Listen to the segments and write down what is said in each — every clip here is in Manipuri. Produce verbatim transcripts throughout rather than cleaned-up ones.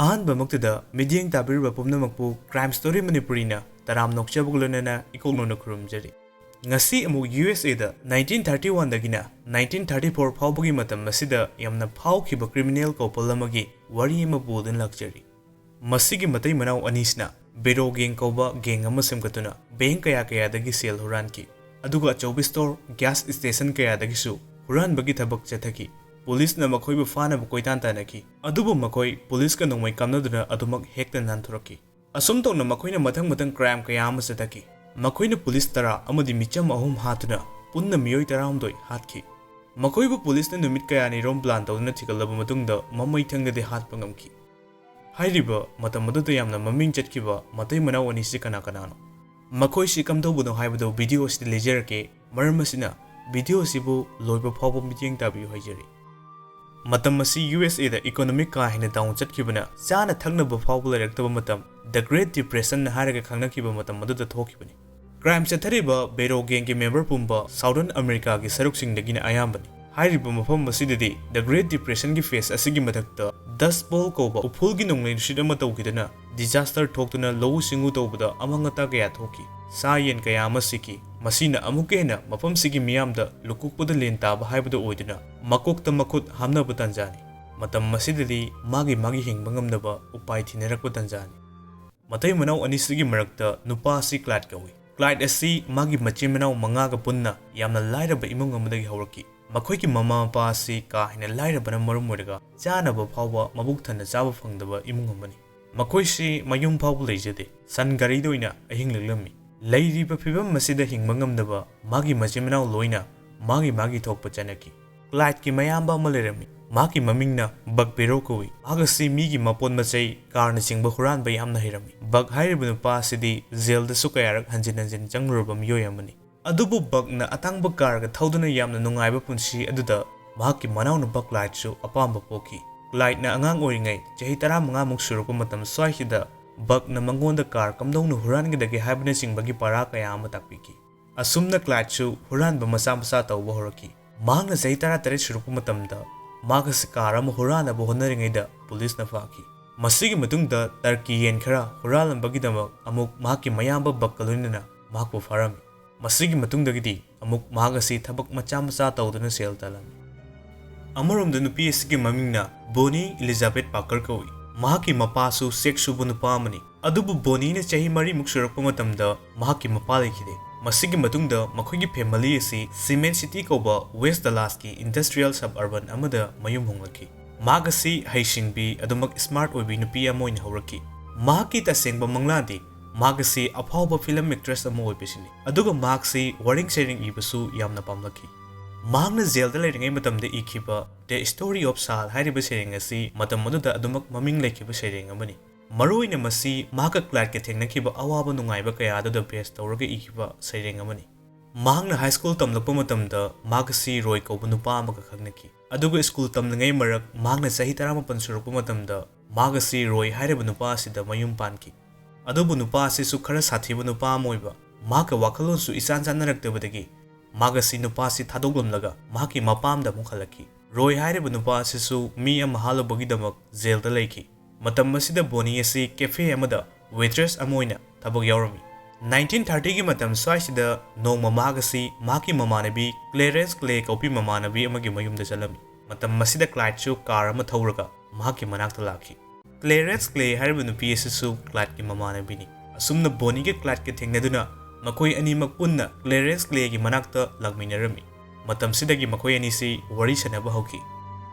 ꯑꯍꯥꯟꯕꯃꯛꯇꯗ ꯃꯤꯠꯌꯦꯡ ꯇꯥꯕꯤꯔꯤꯕ ꯄꯨꯝꯅꯃꯛꯄꯨ Crime Story ꯃꯅꯤꯄꯨꯔꯤꯅ ꯇꯔꯥꯝꯅ ꯑꯣꯛꯆꯕꯒ ꯂꯣꯏꯅꯅ ꯏꯀꯣꯛꯅꯧꯅ ꯈꯨꯔꯨꯝꯖꯔꯤ꯫ ꯉꯁꯤ ꯑꯃꯨꯛ ꯌꯨ ꯑꯦꯁ ꯑꯦꯗ ꯅꯥꯏꯟꯇꯤꯟ ꯊꯥꯔꯇꯤ ꯋꯥꯟꯗꯒꯤꯅ ꯅꯥꯏꯟꯇꯤꯟ ꯊꯥꯔꯇꯤ ꯐꯣꯔ ꯐꯥꯎꯕꯒꯤ ꯃꯇꯝ ꯑꯁꯤꯗ ꯌꯥꯝꯅ ꯐꯥꯎꯈꯤꯕ criminal couple ꯑꯃꯒꯤ ꯋꯥꯔꯤ ꯑꯃ ꯄꯨꯗꯨꯅ ꯂꯥꯛꯆꯔꯤ꯫ ꯃꯁꯤꯒꯤ ꯃꯇꯩ ꯃꯅꯥꯎ ꯑꯅꯤꯁꯤꯅ ꯕꯦꯔꯣ ꯒꯦꯡ ꯀꯧꯕ ꯒꯦꯡ ꯑꯃ ꯁꯦꯝꯒꯠꯇꯨꯅ ꯕꯦꯡ ꯀꯌꯥ ꯀꯌꯥꯗꯒꯤ ꯁꯦꯜ ꯍꯨꯔꯥꯟꯈꯤ, ꯑꯗꯨꯒ ꯑꯆꯧꯕ ꯁ꯭ꯇꯣꯔ, ꯒ꯭ꯌꯥꯁ ꯁ꯭ꯇꯦꯁꯟ ꯀꯌꯥꯗꯒꯤꯁꯨ ꯍꯨꯔꯥꯟꯕꯒꯤ ꯊꯕꯛ ꯆꯠꯊꯈꯤ꯫ ꯄꯨꯂꯤꯁꯅ ꯃꯈꯣꯏꯕꯨ ꯐꯥꯅꯕ ꯀꯣꯏꯇꯥꯟ ꯇꯥꯟꯅꯈꯤ, ꯑꯗꯨꯕꯨ ꯃꯈꯣꯏ ꯄꯨꯂꯤꯁꯀ ꯅꯣꯡꯃꯩ ꯀꯥꯞꯅꯗꯨꯅ ꯑꯗꯨꯃꯛ ꯍꯦꯛꯇ ꯅꯥꯟꯊꯣꯔꯛꯈꯤ꯫ ꯑꯁꯨꯝ ꯇꯧꯅ ꯃꯈꯣꯏꯅ ꯃꯊꯪ ꯃꯊꯪ crime ꯀꯌꯥ ꯑꯃ ꯆꯠꯊꯈꯤ꯫ ꯃꯈꯣꯏꯅ ꯄꯨꯂꯤꯁ ꯇꯔꯥ ꯑꯃꯗꯤ ꯃꯤꯆꯝ ꯑꯍꯨꯝ ꯍꯥꯠꯇꯨꯅ ꯄꯨꯟꯅ ꯃꯤꯑꯣꯏ ꯇꯔꯥꯍꯨꯝꯗꯣꯏ ꯍꯥꯠꯈꯤ꯫ ꯃꯈꯣꯏꯕꯨ ꯄꯨꯂꯤꯁꯅ ꯅꯨꯃꯤꯠ ꯀꯌꯥꯅꯤꯔꯣꯝ plan ꯇꯧꯗꯨꯅ ꯊꯤꯒꯠꯂꯕ ꯃꯇꯨꯡꯗ ꯃꯃꯩ ꯊꯪꯗꯗꯤ ꯍꯥꯠꯄ ꯉꯝꯈꯤ꯫ ꯍꯥꯏꯔꯤꯕ ꯃꯇꯝ ꯑꯗꯨꯗ ꯌꯥꯝꯅ ꯃꯃꯤꯡ ꯆꯠꯈꯤꯕ ꯃꯇꯩ ꯃꯅꯥꯎ ꯑꯅꯤꯁꯤ ꯀꯅꯥ ꯀꯅꯥꯅꯣ? ꯃꯈꯣꯏꯁꯤ ꯀꯝꯗꯧꯕꯅꯣ ꯍꯥꯏꯕꯗꯨ video ꯑꯁꯤꯗ ꯂꯩꯖꯔꯛꯀꯦ꯫ ꯃꯔꯝ ꯑꯁꯤꯅ video ꯑꯁꯤꯕꯨ ꯂꯣꯏꯕ ꯐꯥꯎꯕ ꯃꯤꯠꯌꯦꯡ ꯇꯥꯕꯤꯌꯨ ꯍꯥꯏꯖꯔꯤ꯫ ꯃꯇꯝ ꯑꯁꯤ ꯌꯨ ꯑꯦꯁ ꯑꯦꯗ economic ꯀꯥ ꯍꯦꯟꯅ down ꯆꯠꯈꯤꯕꯅ ꯆꯥꯅ ꯊꯛꯅꯕ ꯐꯥꯎꯕ ꯂꯩꯔꯛꯇꯕ ꯃꯇꯝ, The Great Depression ꯍꯥꯏꯔꯒ ꯈꯪꯅꯈꯤꯕ ꯃꯇꯝ ꯑꯗꯨꯗ ꯊꯣꯛꯈꯤꯕꯅꯤ꯫ Crime ꯆꯠꯊꯔꯤꯕ ꯕꯦꯔꯣ ꯒꯦꯡꯒꯤ member ꯄꯨꯝꯕ Southern America ꯒꯤ ꯁꯔꯨꯛꯁꯤꯡꯗꯒꯤꯅ ꯑꯌꯥꯝꯕꯅꯤ꯫ ꯍꯥꯏꯔꯤꯕ ꯃꯐꯝ ꯑꯁꯤꯗꯗꯤ The Great Depression ꯒꯤ phase ꯑꯁꯤꯒꯤ ꯃꯊꯛꯇ Dust Bowl ꯀꯧꯕ ꯎꯐꯨꯜꯒꯤ ꯅꯣꯡꯂꯩ ꯅꯨꯡꯁꯤꯠ ꯑꯃ ꯇꯧꯈꯤꯗꯨꯅ disaster ꯊꯣꯛꯇꯨꯅ ꯂꯧꯎ ꯁꯤꯡꯎ ꯇꯧꯕꯗ ꯑꯃꯥꯡ ꯑꯇꯥ ꯀꯌꯥ ꯊꯣꯛꯈꯤ꯫ ꯁꯥ ꯌꯦꯟ ꯀꯌꯥ ꯑꯃ ꯁꯤꯈꯤ꯫ ꯃꯁꯤꯅ ꯑꯃꯨꯛꯀ ꯍꯦꯟꯅ ꯃꯐꯝꯁꯤꯒꯤ ꯃꯤꯌꯥꯝꯗ ꯂꯨꯀꯨꯛꯄꯗ ꯂꯦꯟ ꯇꯥꯕ ꯍꯥꯏꯕꯗꯨ ꯑꯣꯏꯗꯨꯅ ꯃꯀꯣꯛꯇ ꯃꯈꯨꯠ ꯍꯥꯝꯅꯕ ꯇꯥꯟꯖꯥꯅꯤ꯫ ꯃꯇꯝ ꯑꯁꯤꯗꯗꯤ ꯃꯥꯒꯤ ꯃꯥꯒꯤ ꯍꯤꯡꯕ ꯉꯝꯅꯕ ꯎꯄꯥꯏ ꯊꯤꯅꯔꯛꯄ ꯇꯥꯟꯖꯥꯅꯤ꯫ ꯃꯇꯩ ꯃꯅꯥꯎ ꯑꯅꯤꯁꯤꯒꯤ ꯃꯔꯛꯇ ꯅꯨꯄꯥ ꯑꯁꯤ Clyde ꯀꯧꯏ꯫ Clyde ꯑꯁꯤ ꯃꯥꯒꯤ ꯃꯆꯤꯟ ꯃꯅꯥꯎ ꯃꯉꯥꯒ ꯄꯨꯟꯅ ꯌꯥꯝꯅ ꯂꯥꯏꯔꯕ ꯏꯃꯨꯡ ꯑꯃꯗꯒꯤ ꯍꯧꯔꯛꯈꯤ꯫ ꯃꯈꯣꯏꯒꯤ ꯃꯃꯥ ꯃꯄꯥ ꯑꯁꯤ ꯀꯥ ꯍꯦꯟꯅ ꯂꯥꯏꯔꯕꯅ ꯃꯔꯝ ꯑꯣꯏꯔꯒ ꯆꯥꯅꯕ ꯐꯥꯎꯕ ꯃꯕꯨꯛ ꯊꯟꯅ ꯆꯥꯕ ꯐꯪꯗꯕ ꯏꯃꯨꯡ ꯑꯃꯅꯤ꯫ ꯃꯈꯣꯏꯁꯤ ꯃꯌꯨꯝ ꯐꯥꯎꯕ ꯂꯩꯖꯗꯦ, ꯁꯟ ꯒꯥꯔꯤꯗ ꯑꯣꯏꯅ ꯑꯍꯤꯡ ꯂꯦꯛꯂꯝꯃꯤ꯫ ꯂꯩꯔꯤꯕ ꯐꯤꯕꯝ ꯑꯁꯤꯗ ꯍꯤꯡꯕ ꯉꯝꯅꯕ ꯃꯥꯒꯤ ꯃꯆꯤꯟ ꯃꯅꯥꯎ ꯂꯣꯏꯅ ꯃꯥꯒꯤ ꯃꯥꯒꯤ ꯊꯣꯛꯄ ꯆꯠꯅꯈꯤ꯫ Clyde ꯀꯤ ꯃꯌꯥꯝꯕ ꯑꯃ ꯂꯩꯔꯝꯃꯤ꯫ ꯃꯍꯥꯛꯀꯤ ꯃꯃꯤꯡꯅ Buck Barrow ꯀꯧꯏ꯫ ꯃꯍꯥꯛ ꯑꯁꯤ ꯃꯤꯒꯤ ꯃꯄꯣꯠ ꯃꯆꯩ, car ꯅꯆꯤꯡꯕ ꯍꯨꯔꯥꯟꯕ ꯌꯥꯝꯅ ꯍꯩꯔꯝꯃꯤ꯫ Buck ꯍꯥꯏꯔꯤꯕ ꯅꯨꯄꯥ ꯑꯁꯤꯗꯤ jail ꯗꯁꯨ ꯀꯌꯥꯔꯛ ꯍꯟꯖꯤꯟ ꯍꯟꯖꯤꯟ ꯆꯪꯂꯨꯔꯕ ꯃꯤꯑꯣꯏ ꯑꯃꯅꯤ꯫ ꯑꯗꯨꯕꯨ Buck ꯅ ꯑꯇꯥꯡꯕ car ꯒ ꯊꯧꯗꯨꯅ ꯌꯥꯝꯅ ꯅꯨꯡꯉꯥꯏꯕ ꯄꯨꯟꯁꯤ ꯑꯗꯨꯗ ꯃꯍꯥꯛꯀꯤ ꯃꯅꯥꯎꯅꯨꯄꯥ Clyde ꯁꯨ ꯑꯄꯥꯝꯕ ꯄꯣꯛꯈꯤ꯫ Clyde ꯅ ꯑꯉꯥꯡ ꯑꯣꯏꯔꯤꯉꯩ, ꯆꯍꯤ ꯇꯔꯥꯃꯉꯥ ꯃꯨꯛ ꯁꯨꯔꯛꯄ ꯃꯇꯝ ꯁ꯭ꯋꯥꯏꯁꯤꯗ, Buck ꯅ ꯃꯉꯣꯟꯗ car ꯀꯝꯗꯧꯅ ꯍꯨꯔꯥꯟꯒꯗꯒꯦ ꯍꯥꯏꯕꯅꯆꯤꯡꯕꯒꯤ ꯄꯔꯥ ꯀꯌꯥ ꯑꯃ ꯇꯥꯛꯄꯤꯈꯤ꯫ ꯑꯁꯨꯝꯅ Clyde ꯁꯨ ꯍꯨꯔꯥꯟꯕ ꯃꯆꯥ ꯃꯆꯥ ꯇꯧꯕ ꯍꯧꯔꯛꯈꯤ꯫ ꯃꯍꯥꯛꯅ ꯆꯍꯤ ꯇꯔꯥꯇꯔꯦꯠ ꯁꯨꯔꯛꯄ ꯃꯇꯝꯗ ꯃꯍꯥꯛ ꯑꯁꯤ car ꯑꯃ ꯍꯨꯔꯥꯟꯅꯕ ꯍꯣꯠꯅꯔꯤꯉꯩꯗ ꯄꯨꯂꯤꯁꯅ ꯐꯥꯈꯤ꯫ ꯃꯁꯤꯒꯤ ꯃꯇꯨꯡꯗ ꯇꯔꯀꯤ ꯌꯦꯟ ꯈꯔ ꯍꯨꯔꯥꯜꯂꯝꯕꯒꯤꯗꯃꯛ ꯑꯃꯨꯛ ꯃꯍꯥꯛꯀꯤ ꯃꯌꯥꯝꯕ ꯕꯛꯀ ꯂꯣꯏꯅꯅ ꯃꯍꯥꯛꯄꯨ ꯐꯥꯔꯝꯃꯤ꯫ ꯃꯁꯤꯒꯤ ꯃꯇꯨꯡꯗꯒꯤꯗꯤ ꯑꯃꯨꯛ ꯃꯍꯥꯛ ꯑꯁꯤ ꯊꯕꯛ ꯃꯆꯥ ꯃꯆꯥ ꯇꯧꯗꯨꯅ ꯁꯦꯜ ꯇꯥꯜꯂꯝꯃꯤ꯫ ꯑꯃꯔꯣꯝꯗ ꯅꯨꯄꯤ ꯑꯁꯤꯒꯤ ꯃꯃꯤꯡꯅ ꯕꯣꯅꯤ ꯏꯂꯤꯖꯥꯕꯦꯊ ꯄꯥꯀꯔ ꯀꯧꯏ꯫ ꯃꯍꯥꯛꯀꯤ ꯃꯄꯥꯁꯨ ꯆꯦꯛ ꯁꯨꯕ ꯅꯨꯄꯥ ꯑꯃꯅꯤ꯫ ꯑꯗꯨꯕꯨ ꯕꯣꯅꯤꯅ ꯆꯍꯤ ꯃꯔꯤꯃꯨꯛ ꯁꯨꯔꯛꯄ ꯃꯇꯝꯗ ꯃꯍꯥꯛꯀꯤ ꯃꯄꯥ ꯂꯩꯈꯤꯗꯦ꯫ ꯃꯁꯤꯒꯤ ꯃꯇꯨꯡꯗ ꯃꯈꯣꯏꯒꯤ ꯐꯦꯃꯤꯂꯤ ꯑꯁꯤ ꯁꯤꯃꯦꯟ ꯁꯤꯇꯤ ꯀꯧꯕ ꯋꯦꯁ ꯗꯂꯥꯁꯀꯤ ꯏꯟꯗꯁꯇ꯭ꯔꯤꯌꯦꯜ ꯁꯕ ꯑꯔꯕꯟ ꯑꯃꯗ ꯃꯌꯨꯝ ꯍꯣꯡꯂꯛꯈꯤ꯫ ꯃꯍꯥꯛ ꯑꯁꯤ ꯍꯩꯁꯤꯡꯕꯤ, ꯑꯗꯨꯃꯛ ꯁ꯭ꯃꯥꯔꯠ ꯑꯣꯏꯕꯤ ꯅꯨꯄꯤ ꯑꯃ ꯑꯣꯏꯅ ꯍꯧꯔꯛꯈꯤ꯫ ꯃꯍꯥꯛꯀꯤ ꯇꯁꯦꯡꯕ ꯃꯪꯂꯥꯟꯗꯤ ꯃꯍꯥꯛ ꯑꯁꯤ ꯑꯐꯥꯎꯕ ꯐꯤꯂꯝ ꯑꯦꯛꯇ꯭ꯔꯦꯁ ꯑꯃ ꯑꯣꯏꯕꯁꯤꯅꯤ꯫ ꯑꯗꯨꯒ ꯃꯍꯥꯛꯁꯤ ꯋꯥꯔꯦꯡ ꯁꯩꯔꯦꯡ ꯏꯕꯁꯨ ꯌꯥꯝꯅ ꯄꯥꯝꯂꯛꯈꯤ꯫ ꯃꯍꯥꯛꯅ ꯖꯦꯜꯗ ꯂꯩꯔꯤꯉꯩ ꯃꯇꯝꯗ ꯏꯈꯤꯕ The Story of Saul ꯍꯥꯏꯔꯤꯕ ꯁꯩꯔꯦꯡ ꯑꯁꯤ ꯃꯇꯝ ꯑꯗꯨꯗ ꯑꯗꯨꯃꯛ ꯃꯃꯤꯡ ꯂꯩꯈꯤꯕ ꯁꯩꯔꯦꯡ ꯑꯃꯅꯤ꯫ ꯃꯔꯨꯑꯣꯏꯅ ꯃꯁꯤ ꯃꯍꯥꯛꯀ ꯀ꯭ꯂꯥꯏꯗꯀ ꯊꯦꯡꯅꯈꯤꯕ ꯑꯋꯥꯕ ꯅꯨꯡꯉꯥꯏꯕ ꯀꯌꯥ ꯑꯗꯨꯗ ꯕꯦꯁ ꯇꯧꯔꯒ ꯏꯈꯤꯕ ꯁꯩꯔꯦꯡ ꯑꯃꯅꯤ꯫ ꯃꯍꯥꯛꯅ ꯍꯥꯏ ꯁ꯭ꯀꯨꯜ ꯇꯝꯂꯛꯄ ꯃꯇꯝꯗ ꯃꯍꯥꯛ ꯑꯁꯤ ꯔꯣꯏ ꯀꯧꯕ ꯅꯨꯄꯥ ꯑꯃꯒ ꯈꯪꯅꯈꯤ꯫ ꯑꯗꯨꯒ ꯁ꯭ꯀꯨꯜ ꯇꯝꯂꯤꯉꯩ ꯃꯔꯛ ꯃꯍꯥꯛꯅ ꯆꯍꯤ ꯇꯔꯥꯃꯥꯄꯟ ꯁꯨꯔꯛꯄ ꯃꯇꯝꯗ ꯃꯍꯥꯛ ꯑꯁꯤ ꯔꯣꯏ ꯍꯥꯏꯔꯤꯕ ꯅꯨꯄꯥ ꯑꯁꯤꯗ ꯃꯌꯨꯝ ꯄꯥꯟꯈꯤ꯫ ꯑꯗꯨꯕꯨ ꯅꯨꯄꯥ ꯑꯁꯤꯁꯨ ꯈꯔ ꯁꯥꯊꯤꯕ ꯅꯨꯄꯥ ꯑꯃ ꯑꯣꯏꯕ, ꯃꯍꯥꯛꯀ ꯋꯥꯈꯜꯂꯣꯟꯁꯨ ꯏꯆꯥꯟ ꯆꯥꯟꯅꯔꯛꯇꯕꯗꯒꯤ ꯃꯍꯥꯛ ꯑꯁꯤ ꯅꯨꯄꯥ ꯑꯁꯤ ꯊꯥꯗꯣꯛꯂꯝꯂꯒ ꯃꯍꯥꯛꯀꯤ ꯃꯄꯥꯝꯗ ꯑꯃꯨꯛ ꯍꯜꯂꯛꯈꯤ꯫ ꯔꯣꯏ ꯍꯥꯏꯔꯤꯕ ꯅꯨꯄꯥ ꯑꯁꯤꯁꯨ ꯃꯤ ꯑꯃ ꯍꯥꯠꯂꯨꯕꯒꯤꯗꯃꯛ ꯖꯦꯜꯗ ꯂꯩꯈꯤ꯫ ꯃꯇꯝ ꯑꯁꯤꯗ ꯕꯣꯅꯤ ꯑꯁꯤ ꯀꯦꯐꯦ ꯑꯃꯗ ꯋꯦꯇ꯭ꯔꯦꯁ ꯑꯃ ꯑꯣꯏꯅ ꯊꯕꯛ ꯌꯥꯎꯔꯝꯃꯤ꯫ ꯅꯥꯏꯟꯇꯤꯟ ꯊꯥꯔꯇꯤꯒꯤ ꯃꯇꯝ ꯁ꯭ꯋꯥꯏꯁꯤꯗ ꯅꯣꯡꯃ ꯃꯍꯥꯛ ꯑꯁꯤ ꯃꯍꯥꯛꯀꯤ ꯃꯃꯥꯟꯅꯕꯤ ꯀ꯭ꯂꯦꯔꯦꯟꯁ ꯀ꯭ꯂꯦ ꯀꯧꯕꯤ ꯃꯃꯥꯟꯅꯕꯤ ꯑꯃꯒꯤ ꯃꯌꯨꯝꯗ ꯆꯠꯂꯝꯃꯤ꯫ ꯃꯇꯝ ꯑꯁꯤꯗ ꯀ꯭ꯂꯥꯏꯗꯁꯨ ꯀꯥꯔ ꯑꯃ ꯊꯧꯔꯒ ꯃꯍꯥꯛꯀꯤ ꯃꯅꯥꯛꯇ ꯂꯥꯛꯈꯤ꯫ ꯀ꯭ꯂꯦꯔꯦꯟꯁ ꯀ꯭ꯂꯦ ꯍꯥꯏꯔꯤꯕ ꯅꯨꯄꯤ ꯑꯁꯤꯁꯨ ꯀ꯭ꯂꯥꯏꯗꯀꯤ ꯃꯃꯥꯟꯅꯕꯤꯅꯤ꯫ ꯑꯁꯨꯝꯅ ꯕꯣꯅꯤꯒ ꯀ꯭ꯂꯥꯏꯗꯀ ꯊꯦꯡꯅꯗꯨꯅ ꯃꯈꯣꯏ ꯑꯅꯤꯃꯛ ꯄꯨꯟꯅ ꯀ꯭ꯂꯦꯔꯦꯟꯁ ꯀ꯭ꯂꯦꯒꯤ ꯃꯅꯥꯛꯇ ꯂꯥꯛꯃꯤꯟꯅꯔꯝꯃꯤ꯫ ꯃꯇꯝꯁꯤꯗꯒꯤ ꯃꯈꯣꯏ ꯑꯅꯤꯁꯤ ꯋꯥꯔꯤ ꯁꯥꯟꯅꯕ ꯍꯧꯈꯤ꯫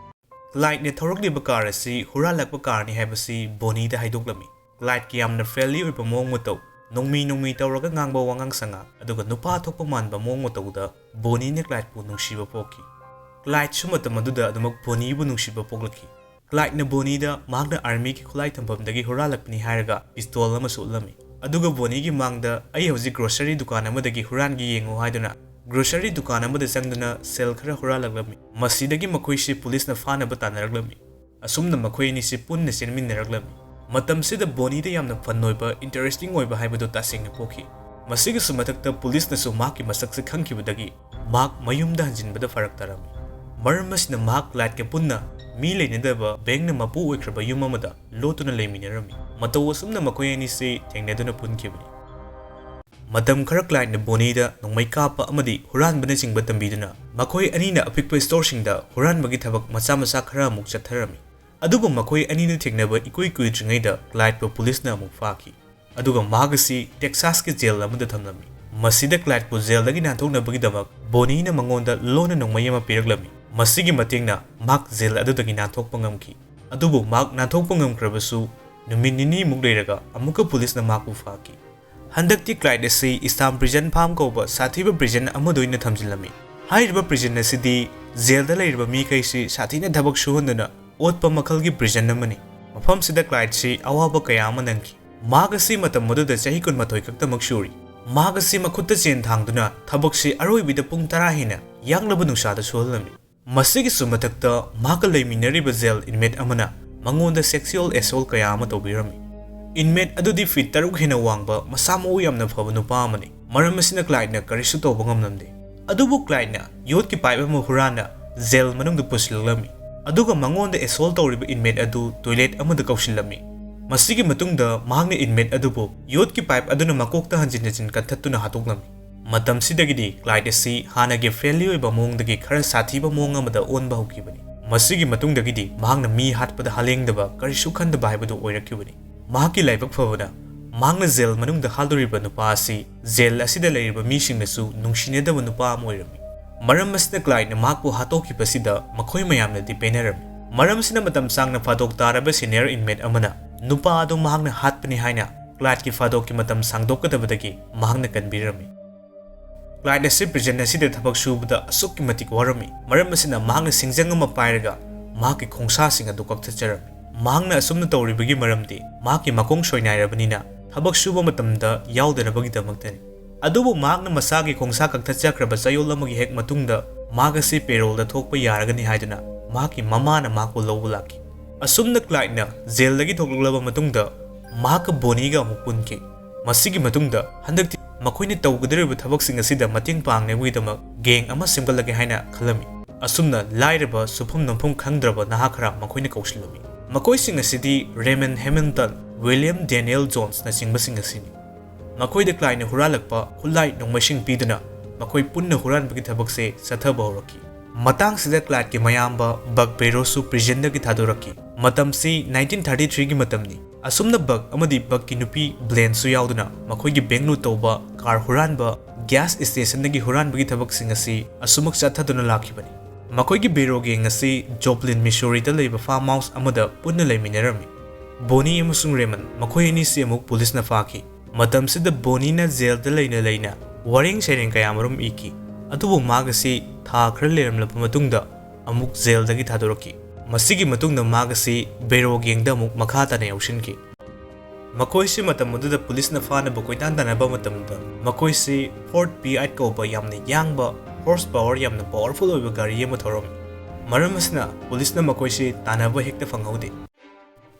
ꯀ꯭ꯂꯥꯏꯗꯅ ꯊꯧꯔꯛꯂꯤꯕ ꯀꯥꯔ ꯑꯁꯤ ꯍꯨꯔꯥꯜꯂꯛꯄ ꯀꯥꯔꯅꯤ ꯍꯥꯏꯕꯁꯤ ꯕꯣꯅꯤꯗ ꯍꯥꯏꯗꯣꯛꯂꯝꯃꯤ꯫ ꯀ꯭ꯂꯥꯏꯗꯀꯤ ꯌꯥꯝꯅ ꯐ꯭ꯔꯦꯟꯂꯤ ꯑꯣꯏꯕ ꯃꯑꯣꯡ ꯃꯇꯧ, ꯅꯣꯡꯃꯤ ꯅꯣꯡꯃꯤ ꯇꯧꯔꯒ ꯉꯥꯡꯕ ꯋꯥꯉꯥꯡ ꯁꯉꯥꯡ, ꯑꯗꯨꯒ ꯅꯨꯄꯥ ꯊꯣꯛꯄ ꯃꯥꯟꯕ ꯃꯑꯣꯡ ꯃꯇꯧꯗ ꯕꯣꯅꯤꯅ ꯀ꯭ꯂꯥꯏꯗꯄꯨ ꯅꯨꯡꯁꯤꯕ ꯄꯣꯛꯈꯤ꯫ ꯀ꯭ꯂꯥꯏꯗꯁꯨ ꯃꯇꯝ ꯑꯗꯨꯗ ꯑꯗꯨꯃꯛ ꯕꯣꯅꯤꯕꯨ ꯅꯨꯡꯁꯤꯕ ꯄꯣꯛꯂꯛꯈꯤ꯫ ꯀ꯭ꯂꯥꯏꯗꯅ ꯕꯣꯅꯤꯗ ꯃꯍꯥꯛꯅ ꯑꯥꯔꯃꯤꯒꯤ ꯈꯨꯠꯂꯥꯏ ꯊꯝꯐꯝꯗꯒꯤ ꯍꯨꯔꯥꯜꯂꯛꯄꯅꯤ ꯍꯥꯏꯔꯒ ꯄꯤꯁꯇꯣꯜ ꯑꯃꯁꯨ ꯎꯠꯂꯝꯃꯤ꯫ ꯑꯗꯨꯒ ꯕꯣꯅꯤꯒꯤ ꯃꯥꯡꯗ "ꯑꯩ ꯍꯧꯖꯤꯛ ꯒ꯭ꯔꯣꯁꯔꯤ ꯗꯨꯀꯥꯟ ꯑꯃꯗꯒꯤ ꯍꯨꯔꯥꯟꯒꯦ ꯌꯦꯡꯉꯨ" ꯍꯥꯏꯗꯨꯅ ꯒ꯭ꯔꯣꯁꯔꯤ ꯗꯨꯀꯥꯟ ꯑꯃꯗ ꯆꯪꯗꯨꯅ ꯁꯦꯜ ꯈꯔ ꯍꯨꯔꯥꯜꯂꯛꯂꯝꯃꯤ꯫ ꯃꯁꯤꯗꯒꯤ ꯃꯈꯣꯏꯁꯤ ꯄꯨꯂꯤꯁꯅ ꯐꯥꯅꯕ ꯇꯥꯟꯅꯔꯛꯂꯝꯃꯤ꯫ ꯑꯁꯨꯝꯅ ꯃꯈꯣꯏ ꯑꯅꯤꯁꯤ ꯄꯨꯟꯅ ꯆꯦꯟꯃꯤꯟꯅꯔꯛꯂꯝꯃꯤ꯫ ꯃꯇꯝꯁꯤꯗ ꯕꯣꯅꯤꯗ ꯌꯥꯝꯅ ꯐꯟ ꯑꯣꯏꯕ, ꯏꯟꯇꯔꯦꯁꯇꯤꯡ ꯑꯣꯏꯕ ꯍꯥꯏꯕꯗꯨ ꯇꯁꯦꯡꯅ ꯄꯣꯛꯈꯤ꯫ ꯃꯁꯤꯒꯤꯁꯨ ꯃꯊꯛꯇ ꯄꯨꯂꯤꯁꯅꯁꯨ ꯃꯍꯥꯛꯀꯤ ꯃꯁꯛꯁꯦ ꯈꯪꯈꯤꯕꯗꯒꯤ ꯃꯍꯥꯛ ꯃꯌꯨꯝꯗ ꯍꯟꯖꯤꯟꯕꯗ ꯐꯔꯛ ꯇꯥꯔꯝꯃꯤ꯫ ꯃꯔꯝ ꯑꯁꯤꯅ ꯃꯍꯥꯛ ꯀ꯭ꯂꯥꯏꯗꯀ ꯄꯨꯟꯅ ꯃꯤ ꯂꯩꯅꯗꯕ ꯕꯦꯡꯛꯅ ꯃꯄꯨ ꯑꯣꯏꯈ꯭ꯔꯕ ꯌꯨꯝ ꯑꯃꯗ ꯂꯣꯠꯇꯨꯅ ꯂꯩꯃꯤꯟꯅꯔꯝꯃꯤ꯫ ꯃꯇꯧ ꯑꯁꯨꯝꯅ ꯃꯈꯣꯏ ꯑꯅꯤꯁꯤ ꯊꯦꯡꯅꯗꯨꯅ ꯄꯨꯟꯈꯤꯕꯅꯤ꯫ ꯃꯇꯝ ꯈꯔ ꯀ꯭ꯂꯥꯏꯗꯅ ꯕꯣꯅꯤꯗ ꯅꯣꯡꯃꯩ ꯀꯥꯞꯄ ꯑꯃꯗꯤ ꯍꯨꯔꯥꯟꯕꯅꯆꯤꯡꯕ ꯇꯝꯕꯤꯗꯨꯅ ꯃꯈꯣꯏ ꯑꯅꯤꯅ ꯑꯄꯤꯛꯄ ꯁ꯭ꯇꯣꯔꯁꯤꯡꯗ ꯍꯨꯔꯥꯟꯕꯒꯤ ꯊꯕꯛ ꯃꯆꯥ ꯃꯆꯥ ꯈꯔ ꯑꯃꯨꯛ ꯆꯠꯊꯔꯝꯃꯤ꯫ ꯑꯗꯨꯕꯨ ꯃꯈꯣꯏ ꯑꯅꯤꯅ ꯊꯦꯡꯅꯕ ꯏꯀꯨꯏ ꯀꯨꯏꯗ꯭ꯔꯤꯉꯩꯗ ꯀ꯭ꯂꯥꯏꯗꯄꯨ ꯄꯨꯂꯤꯁꯅ ꯑꯃꯨꯛ ꯐꯥꯈꯤ꯫ ꯑꯗꯨꯒ ꯃꯍꯥꯛ ꯑꯁꯤ ꯇꯦꯛꯁꯥꯁꯀꯤ ꯖꯦꯜ ꯑꯃꯗ ꯊꯝꯂꯝꯃꯤ꯫ ꯃꯁꯤꯗ ꯀ꯭ꯂꯥꯏꯗꯄꯨ ꯖꯦꯜꯗꯒꯤ ꯅꯥꯟꯊꯣꯛꯅꯕꯒꯤꯗꯃꯛ ꯕꯣꯅꯤꯅ ꯃꯉꯣꯟꯗ ꯂꯣꯟꯅ ꯅꯣꯡꯃꯩ ꯑꯃ ꯄꯤꯔꯛꯂꯝꯃꯤ꯫ ꯃꯁꯤꯒꯤ ꯃꯇꯦꯡꯅ ꯃꯍꯥꯛ ꯖꯦꯜ ꯑꯗꯨꯗꯒꯤ ꯅꯥꯟꯊꯣꯛꯄ ꯉꯝꯈꯤ꯫ ꯑꯗꯨꯕꯨ ꯃꯍꯥꯛ ꯅꯥꯟꯊꯣꯛꯄ ꯉꯝꯈ꯭ꯔꯕꯁꯨ ꯅꯨꯃꯤꯠ ꯅꯤꯅꯤꯃꯨꯛ ꯂꯩꯔꯒ ꯑꯃꯨꯛꯀ ꯄꯨꯂꯤꯁꯅ ꯃꯍꯥꯛꯄꯨ ꯐꯥꯈꯤ꯫ ꯍꯟꯗꯛꯇꯤ ꯀ꯭ꯂꯥꯏꯗ ꯑꯁꯤ ꯏꯁꯇꯥꯝ ꯄ꯭ꯔꯤꯖꯟ ꯐꯥꯝ ꯀꯧꯕ ꯁꯥꯊꯤꯕ ꯄ꯭ꯔꯤꯖꯟ ꯑꯃꯗ ꯑꯣꯏꯅ ꯊꯝꯖꯤꯜꯂꯝꯃꯤ꯫ ꯍꯥꯏꯔꯤꯕ ꯄ꯭ꯔꯤꯖꯟ ꯑꯁꯤꯗꯤ ꯖꯦꯜꯗ ꯂꯩꯔꯤꯕ ꯃꯤꯈꯩꯁꯤ ꯁꯥꯊꯤꯅ ꯊꯕꯛ ꯁꯨꯍꯟꯗꯨꯅ ꯑꯣꯠꯄ ꯃꯈꯜꯒꯤ ꯄ꯭ꯔꯤꯖꯟ ꯑꯃꯅꯤ꯫ ꯃꯐꯝꯁꯤꯗ ꯀ꯭ꯂꯥꯏꯗꯁꯤ ꯑꯋꯥꯕ ꯀꯌꯥ ꯑꯃ ꯅꯪꯈꯤ꯫ ꯃꯍꯥꯛ ꯑꯁꯤ ꯃꯇꯝ ꯑꯗꯨꯗ ꯆꯍꯤ ꯀꯨꯟꯃꯥꯊꯣꯏ ꯈꯛꯇꯃꯛ ꯁꯨꯔꯤ꯫ ꯃꯍꯥꯛ ꯑꯁꯤ ꯃꯈꯨꯠꯇ ꯆꯦꯟ ꯊꯥꯡꯗꯨꯅ ꯊꯕꯛꯁꯤ ꯑꯔꯣꯏꯕꯤꯗ ꯄꯨꯡ ꯇꯔꯥ ꯍꯦꯟꯅ ꯌꯥꯛꯂꯕ ꯅꯨꯡꯁꯥꯗ ꯁꯨꯍꯜꯂꯝꯃꯤ꯫ ꯃꯁꯤꯒꯤꯁꯨ ꯃꯊꯛꯇ ꯃꯍꯥꯛꯀ ꯂꯩꯃꯤꯟꯅꯔꯤꯕ ꯖꯦꯜ ꯏꯟꯃꯦꯠ ꯑꯃꯅ ꯃꯉꯣꯟꯗ ꯁꯦꯛꯁꯨꯑꯦꯜ ꯑꯦꯁꯣꯜ ꯀꯌꯥ ꯑꯃ ꯇꯧꯕꯤꯔꯝꯃꯤ꯫ ꯏꯟꯃꯦꯠ ꯑꯗꯨꯗꯤ ꯐꯤꯠ ꯇꯔꯨꯛ ꯍꯦꯟꯅ ꯋꯥꯡꯕ ꯃꯁꯥ ꯃꯎ ꯌꯥꯝꯅ ꯐꯕ ꯅꯨꯄꯥ ꯑꯃꯅꯤ꯫ ꯃꯔꯝ ꯑꯁꯤꯅ ꯀ꯭ꯂꯥꯏꯗꯅ ꯀꯔꯤꯁꯨ ꯇꯧꯕ ꯉꯝꯂꯝꯗꯦ꯫ ꯑꯗꯨꯕꯨ ꯀ꯭ꯂꯥꯏꯗꯅ ꯌꯣꯠꯀꯤ ꯄꯥꯏꯞ ꯑꯃ ꯍꯨꯔꯥꯟꯅ ꯖꯦꯜ ꯃꯅꯨꯡꯗ ꯄꯨꯁꯤꯜꯂꯛꯂꯝꯃꯤ꯫ ꯑꯗꯨꯒ ꯃꯉꯣꯟꯗ ꯑꯦꯁꯣꯜ ꯇꯧꯔꯤꯕ ꯏꯟꯃꯦꯠ ꯑꯗꯨ ꯇꯣꯏꯂꯦꯠ ꯑꯃꯗ ꯀꯧꯁꯤꯜꯂꯝꯃꯤ꯫ ꯃꯁꯤꯒꯤ ꯃꯇꯨꯡꯗ ꯃꯍꯥꯛꯅ ꯏꯟꯃꯦꯠ ꯑꯗꯨꯕꯨ ꯌꯣꯠꯀꯤ ꯄꯥꯏꯞ ꯑꯗꯨꯅ ꯃꯀꯣꯛꯇ ꯍꯟꯖꯤꯟ ꯍꯟꯖꯤꯟ ꯀꯟꯊꯠꯇꯨꯅ ꯍꯥꯠꯇꯣꯛꯂꯝꯃꯤ꯫ ꯃꯇꯝꯁꯤꯗꯒꯤꯗꯤ ꯀ꯭ꯂꯥꯏꯗ ꯑꯁꯤ ꯍꯥꯟꯅꯒꯤ ꯐ꯭ꯔꯦꯟꯂꯤ ꯑꯣꯏꯕ ꯃꯑꯣꯡꯗꯒꯤ ꯈꯔ ꯁꯥꯊꯤꯕ ꯃꯑꯣꯡ ꯑꯃꯗ ꯑꯣꯟꯕ ꯍꯧꯈꯤꯕꯅꯤ꯫ ꯃꯁꯤꯒꯤ ꯃꯇꯨꯡꯗꯒꯤꯗꯤ ꯃꯍꯥꯛꯅ ꯃꯤ ꯍꯥꯠꯄꯗ ꯍꯥꯂꯦꯡꯗꯕ, ꯀꯔꯤꯁꯨ ꯈꯟꯗꯕ ꯍꯥꯏꯕꯗꯨ ꯑꯣꯏꯔꯛꯈꯤꯕꯅꯤ꯫ ꯃꯍꯥꯛꯀꯤ ꯂꯥꯏꯕꯛ ꯐꯕꯅ, ꯃꯍꯥꯛꯅ ꯖꯦꯜ ꯃꯅꯨꯡꯗ ꯍꯥꯠꯂꯨꯔꯤꯕ ꯅꯨꯄꯥ ꯑꯁꯤ ꯖꯦꯜ ꯑꯁꯤꯗ ꯂꯩꯔꯤꯕ ꯃꯤꯁꯤꯡꯅꯁꯨ ꯅꯨꯡꯁꯤꯅꯗꯕ ꯅꯨꯄꯥ ꯑꯃ ꯑꯣꯏꯔꯝꯃꯤ꯫ ꯃꯔꯝ ꯑꯁꯤꯅ ꯀ꯭ꯂꯥꯏꯗꯅ ꯃꯍꯥꯛꯄꯨ ꯍꯥꯠꯇꯣꯛꯈꯤꯕꯁꯤꯗ ꯃꯈꯣꯏ ꯃꯌꯥꯝꯅꯗꯤ ꯄꯦꯟꯅꯔꯝꯃꯤ꯫ ꯃꯔꯝ ꯑꯁꯤꯅ ꯃꯇꯝ ꯁꯥꯡꯅ ꯐꯥꯗꯣꯛ ꯇꯥꯔꯕ ꯁꯦꯅꯤꯌꯔ ꯏꯟꯃꯦꯠ ꯑꯃꯅ ꯅꯨꯄꯥ ꯑꯗꯨ ꯃꯍꯥꯛꯅ ꯍꯥꯠꯄꯅꯤ ꯍꯥꯏꯅ ꯀ꯭ꯂꯥꯏꯗꯀꯤ ꯐꯥꯗꯣꯛꯀꯤ ꯃꯇꯝ ꯁꯥꯡꯗꯣꯛꯀꯗꯕꯗꯒꯤ ꯃꯍꯥꯛꯅ ꯀꯟꯕꯤꯔꯝꯃꯤ꯫ ꯀ꯭ꯂꯥꯏꯗ ꯑꯁꯤ ꯄ꯭ꯔꯤꯖꯟ ꯑꯁꯤꯗ ꯊꯕꯛ ꯁꯨꯕꯗ ꯑꯁꯨꯛꯀꯤ ꯃꯇꯤꯛ ꯋꯥꯔꯝꯃꯤ꯫ ꯃꯔꯝ ꯑꯁꯤꯅ ꯃꯍꯥꯛꯅ ꯁꯤꯡꯖꯪ ꯑꯃ ꯄꯥꯏꯔꯒ ꯃꯍꯥꯛꯀꯤ ꯈꯣꯡꯁꯥꯁꯤꯡ ꯑꯗꯨ ꯀꯛꯊꯠꯆꯔꯝꯃꯤ꯫ ꯃꯍꯥꯛꯅ ꯑꯁꯨꯝꯅ ꯇꯧꯔꯤꯕꯒꯤ ꯃꯔꯝꯗꯤ ꯃꯍꯥꯛꯀꯤ ꯃꯈꯣꯡ ꯁꯣꯏꯅꯥꯏꯔꯕꯅꯤꯅ ꯊꯕꯛ ꯁꯨꯕ ꯃꯇꯝꯗ ꯌꯥꯎꯗꯅꯕꯒꯤꯗꯃꯛꯇꯅꯤ꯫ ꯑꯗꯨꯕꯨ ꯃꯍꯥꯛꯅ ꯃꯁꯥꯒꯤ ꯈꯣꯡꯁꯥ ꯀꯛꯊꯠꯆꯈ꯭ꯔꯕ ꯆꯌꯣꯜ ꯑꯃꯒꯤ ꯍꯦꯛ ꯃꯇꯨꯡꯗ ꯃꯍꯥꯛ ꯑꯁꯤ ꯄꯦꯔꯣꯜꯗ ꯊꯣꯛꯄ ꯌꯥꯔꯒꯅꯤ ꯍꯥꯏꯗꯨꯅ ꯃꯍꯥꯛꯀꯤ ꯃꯃꯥꯅ ꯃꯍꯥꯛꯄꯨ ꯂꯧꯕ ꯂꯥꯛꯈꯤ꯫ ꯑꯁꯨꯝꯅ ꯀ꯭ꯂꯥꯏꯗꯅ ꯖꯦꯜꯗꯒꯤ ꯊꯣꯛꯂꯛꯂꯕ ꯃꯇꯨꯡꯗ ꯃꯍꯥꯛꯀ ꯕꯣꯅꯤꯒ ꯑꯃꯨꯛ ꯄꯨꯟꯈꯤ꯫ ꯃꯁꯤꯒꯤ ꯃꯇꯨꯡꯗ ꯍꯟꯗꯛꯇꯤ ꯃꯈꯣꯏꯅ ꯇꯧꯒꯗꯧꯔꯤꯕ ꯊꯕꯛꯁꯤꯡ ꯑꯁꯤꯗ ꯃꯇꯦꯡ ꯄꯥꯡꯅꯕꯒꯤꯗꯃꯛ ꯒꯦꯡ ꯑꯃ ꯁꯦꯝꯒꯠꯂꯒꯦ ꯍꯥꯏꯅ ꯈꯜꯂꯝꯃꯤ꯫ ꯑꯁꯨꯝꯅ ꯂꯥꯏꯔꯕ, ꯁꯨꯐꯝ ꯅꯣꯝꯐꯝ ꯈꯪꯗ꯭ꯔꯕ ꯅꯍꯥ ꯈꯔ ꯃꯈꯣꯏꯅ ꯀꯧꯁꯤꯜꯂꯝꯃꯤ꯫ ꯃꯈꯣꯏꯁꯤꯡ ꯑꯁꯤꯗꯤ Raymond Hamilton, William Daniel Jonesꯅꯆꯤꯡꯕꯁꯤꯡ ꯑꯁꯤꯅꯤ꯫ ꯃꯈꯣꯏꯗ Clydeꯅ ꯍꯨꯔꯥꯜꯂꯛꯄ ꯈꯨꯠꯂꯥꯏ ꯅꯣꯡꯃꯩꯁꯤꯡ ꯄꯤꯗꯨꯅ ꯃꯈꯣꯏ ꯄꯨꯟꯅ ꯍꯨꯔꯥꯟꯕꯒꯤ ꯊꯕꯛꯁꯦ ꯆꯠꯊꯕ ꯍꯧꯔꯛꯈꯤ꯫ ꯃꯇꯥꯡꯁꯤꯗ Clydeꯀꯤ ꯃꯌꯥꯝꯕ Buck Barrowꯁꯨ prisonꯗꯒꯤ ꯊꯥꯗꯣꯔꯛꯈꯤ꯫ ꯃꯇꯝꯁꯤ nineteen thirty threeꯒꯤ ꯃꯇꯝꯅꯤ꯫ ꯑꯁꯨꯝꯅ Buck ꯑꯃꯗꯤ Buckꯀꯤ ꯅꯨꯄꯤ Blancheꯁꯨ ꯌꯥꯎꯗꯨꯅ ꯃꯈꯣꯏꯒꯤ bank loot ꯇꯧꯕ, car ꯍꯨꯔꯥꯟꯕ, gas stationꯗꯒꯤ ꯍꯨꯔꯥꯟꯕꯒꯤ ꯊꯕꯛꯁꯤꯡ ꯑꯁꯤ ꯑꯁꯨꯃꯛ ꯆꯠꯊꯗꯨꯅ ꯂꯥꯛꯈꯤꯕꯅꯤ꯫ ꯃꯈꯣꯏꯒꯤ Barrow gang ꯑꯁꯤ Joplin, Missouriꯗ ꯂꯩꯕ farm house ꯑꯃꯗ ꯄꯨꯟꯅ ꯂꯩꯃꯤꯟꯅꯔꯝꯃꯤ꯫ Bonnie ꯑꯃꯁꯨꯡ Raymond ꯃꯈꯣꯏ ꯑꯅꯤꯁꯤ ꯑꯃꯨꯛ ꯄꯨꯂꯤꯁꯅ ꯐꯥꯈꯤ꯫ ꯃꯇꯝꯁꯤꯗ Bonnieꯅ jailꯗ ꯂꯩꯅ ꯂꯩꯅ ꯋꯥꯔꯦꯡ ꯁꯩꯔꯦꯡ ꯀꯌꯥ ꯃꯔꯨꯝ ꯏꯈꯤ꯫ ꯑꯗꯨꯕꯨ ꯃꯍꯥꯛ ꯑꯁꯤ ꯊꯥ ꯈꯔ ꯂꯩꯔꯝꯂꯕ ꯃꯇꯨꯡꯗ ꯑꯃꯨꯛ jailꯗꯒꯤ ꯊꯥꯗꯣꯔꯛꯈꯤ꯫ ꯃꯁꯤꯒꯤ ꯃꯇꯨꯡꯗ ꯃꯍꯥꯛ ꯑꯁꯤ Barrow gangꯗ ꯑꯃꯨꯛ ꯃꯈꯥ ꯇꯥꯅ ꯌꯥꯎꯁꯤꯟꯈꯤ꯫ ꯃꯈꯣꯏꯁꯤ ꯃꯇꯝ ꯑꯗꯨꯗ ꯄꯨꯂꯤꯁꯅ ꯐꯥꯅꯕ ꯀꯣꯏꯇꯥꯟ ꯇꯥꯟꯅꯕ ꯃꯇꯝꯗ ꯃꯈꯣꯏꯁꯤ Ford Piatt ꯀꯧꯕ ꯌꯥꯝꯅ ꯌꯥꯡꯕ, horse power ꯌꯥꯝꯅ powerful ꯑꯣꯏꯕ ꯒꯥꯔꯤ ꯑꯃ ꯊꯧꯔꯝꯃꯤ꯫ ꯃꯔꯝ ꯑꯁꯤꯅ ꯄꯨꯂꯤꯁꯅ ꯃꯈꯣꯏꯁꯤ ꯇꯥꯟꯅꯕ ꯍꯦꯛꯇ ꯐꯪꯍꯧꯗꯦ꯫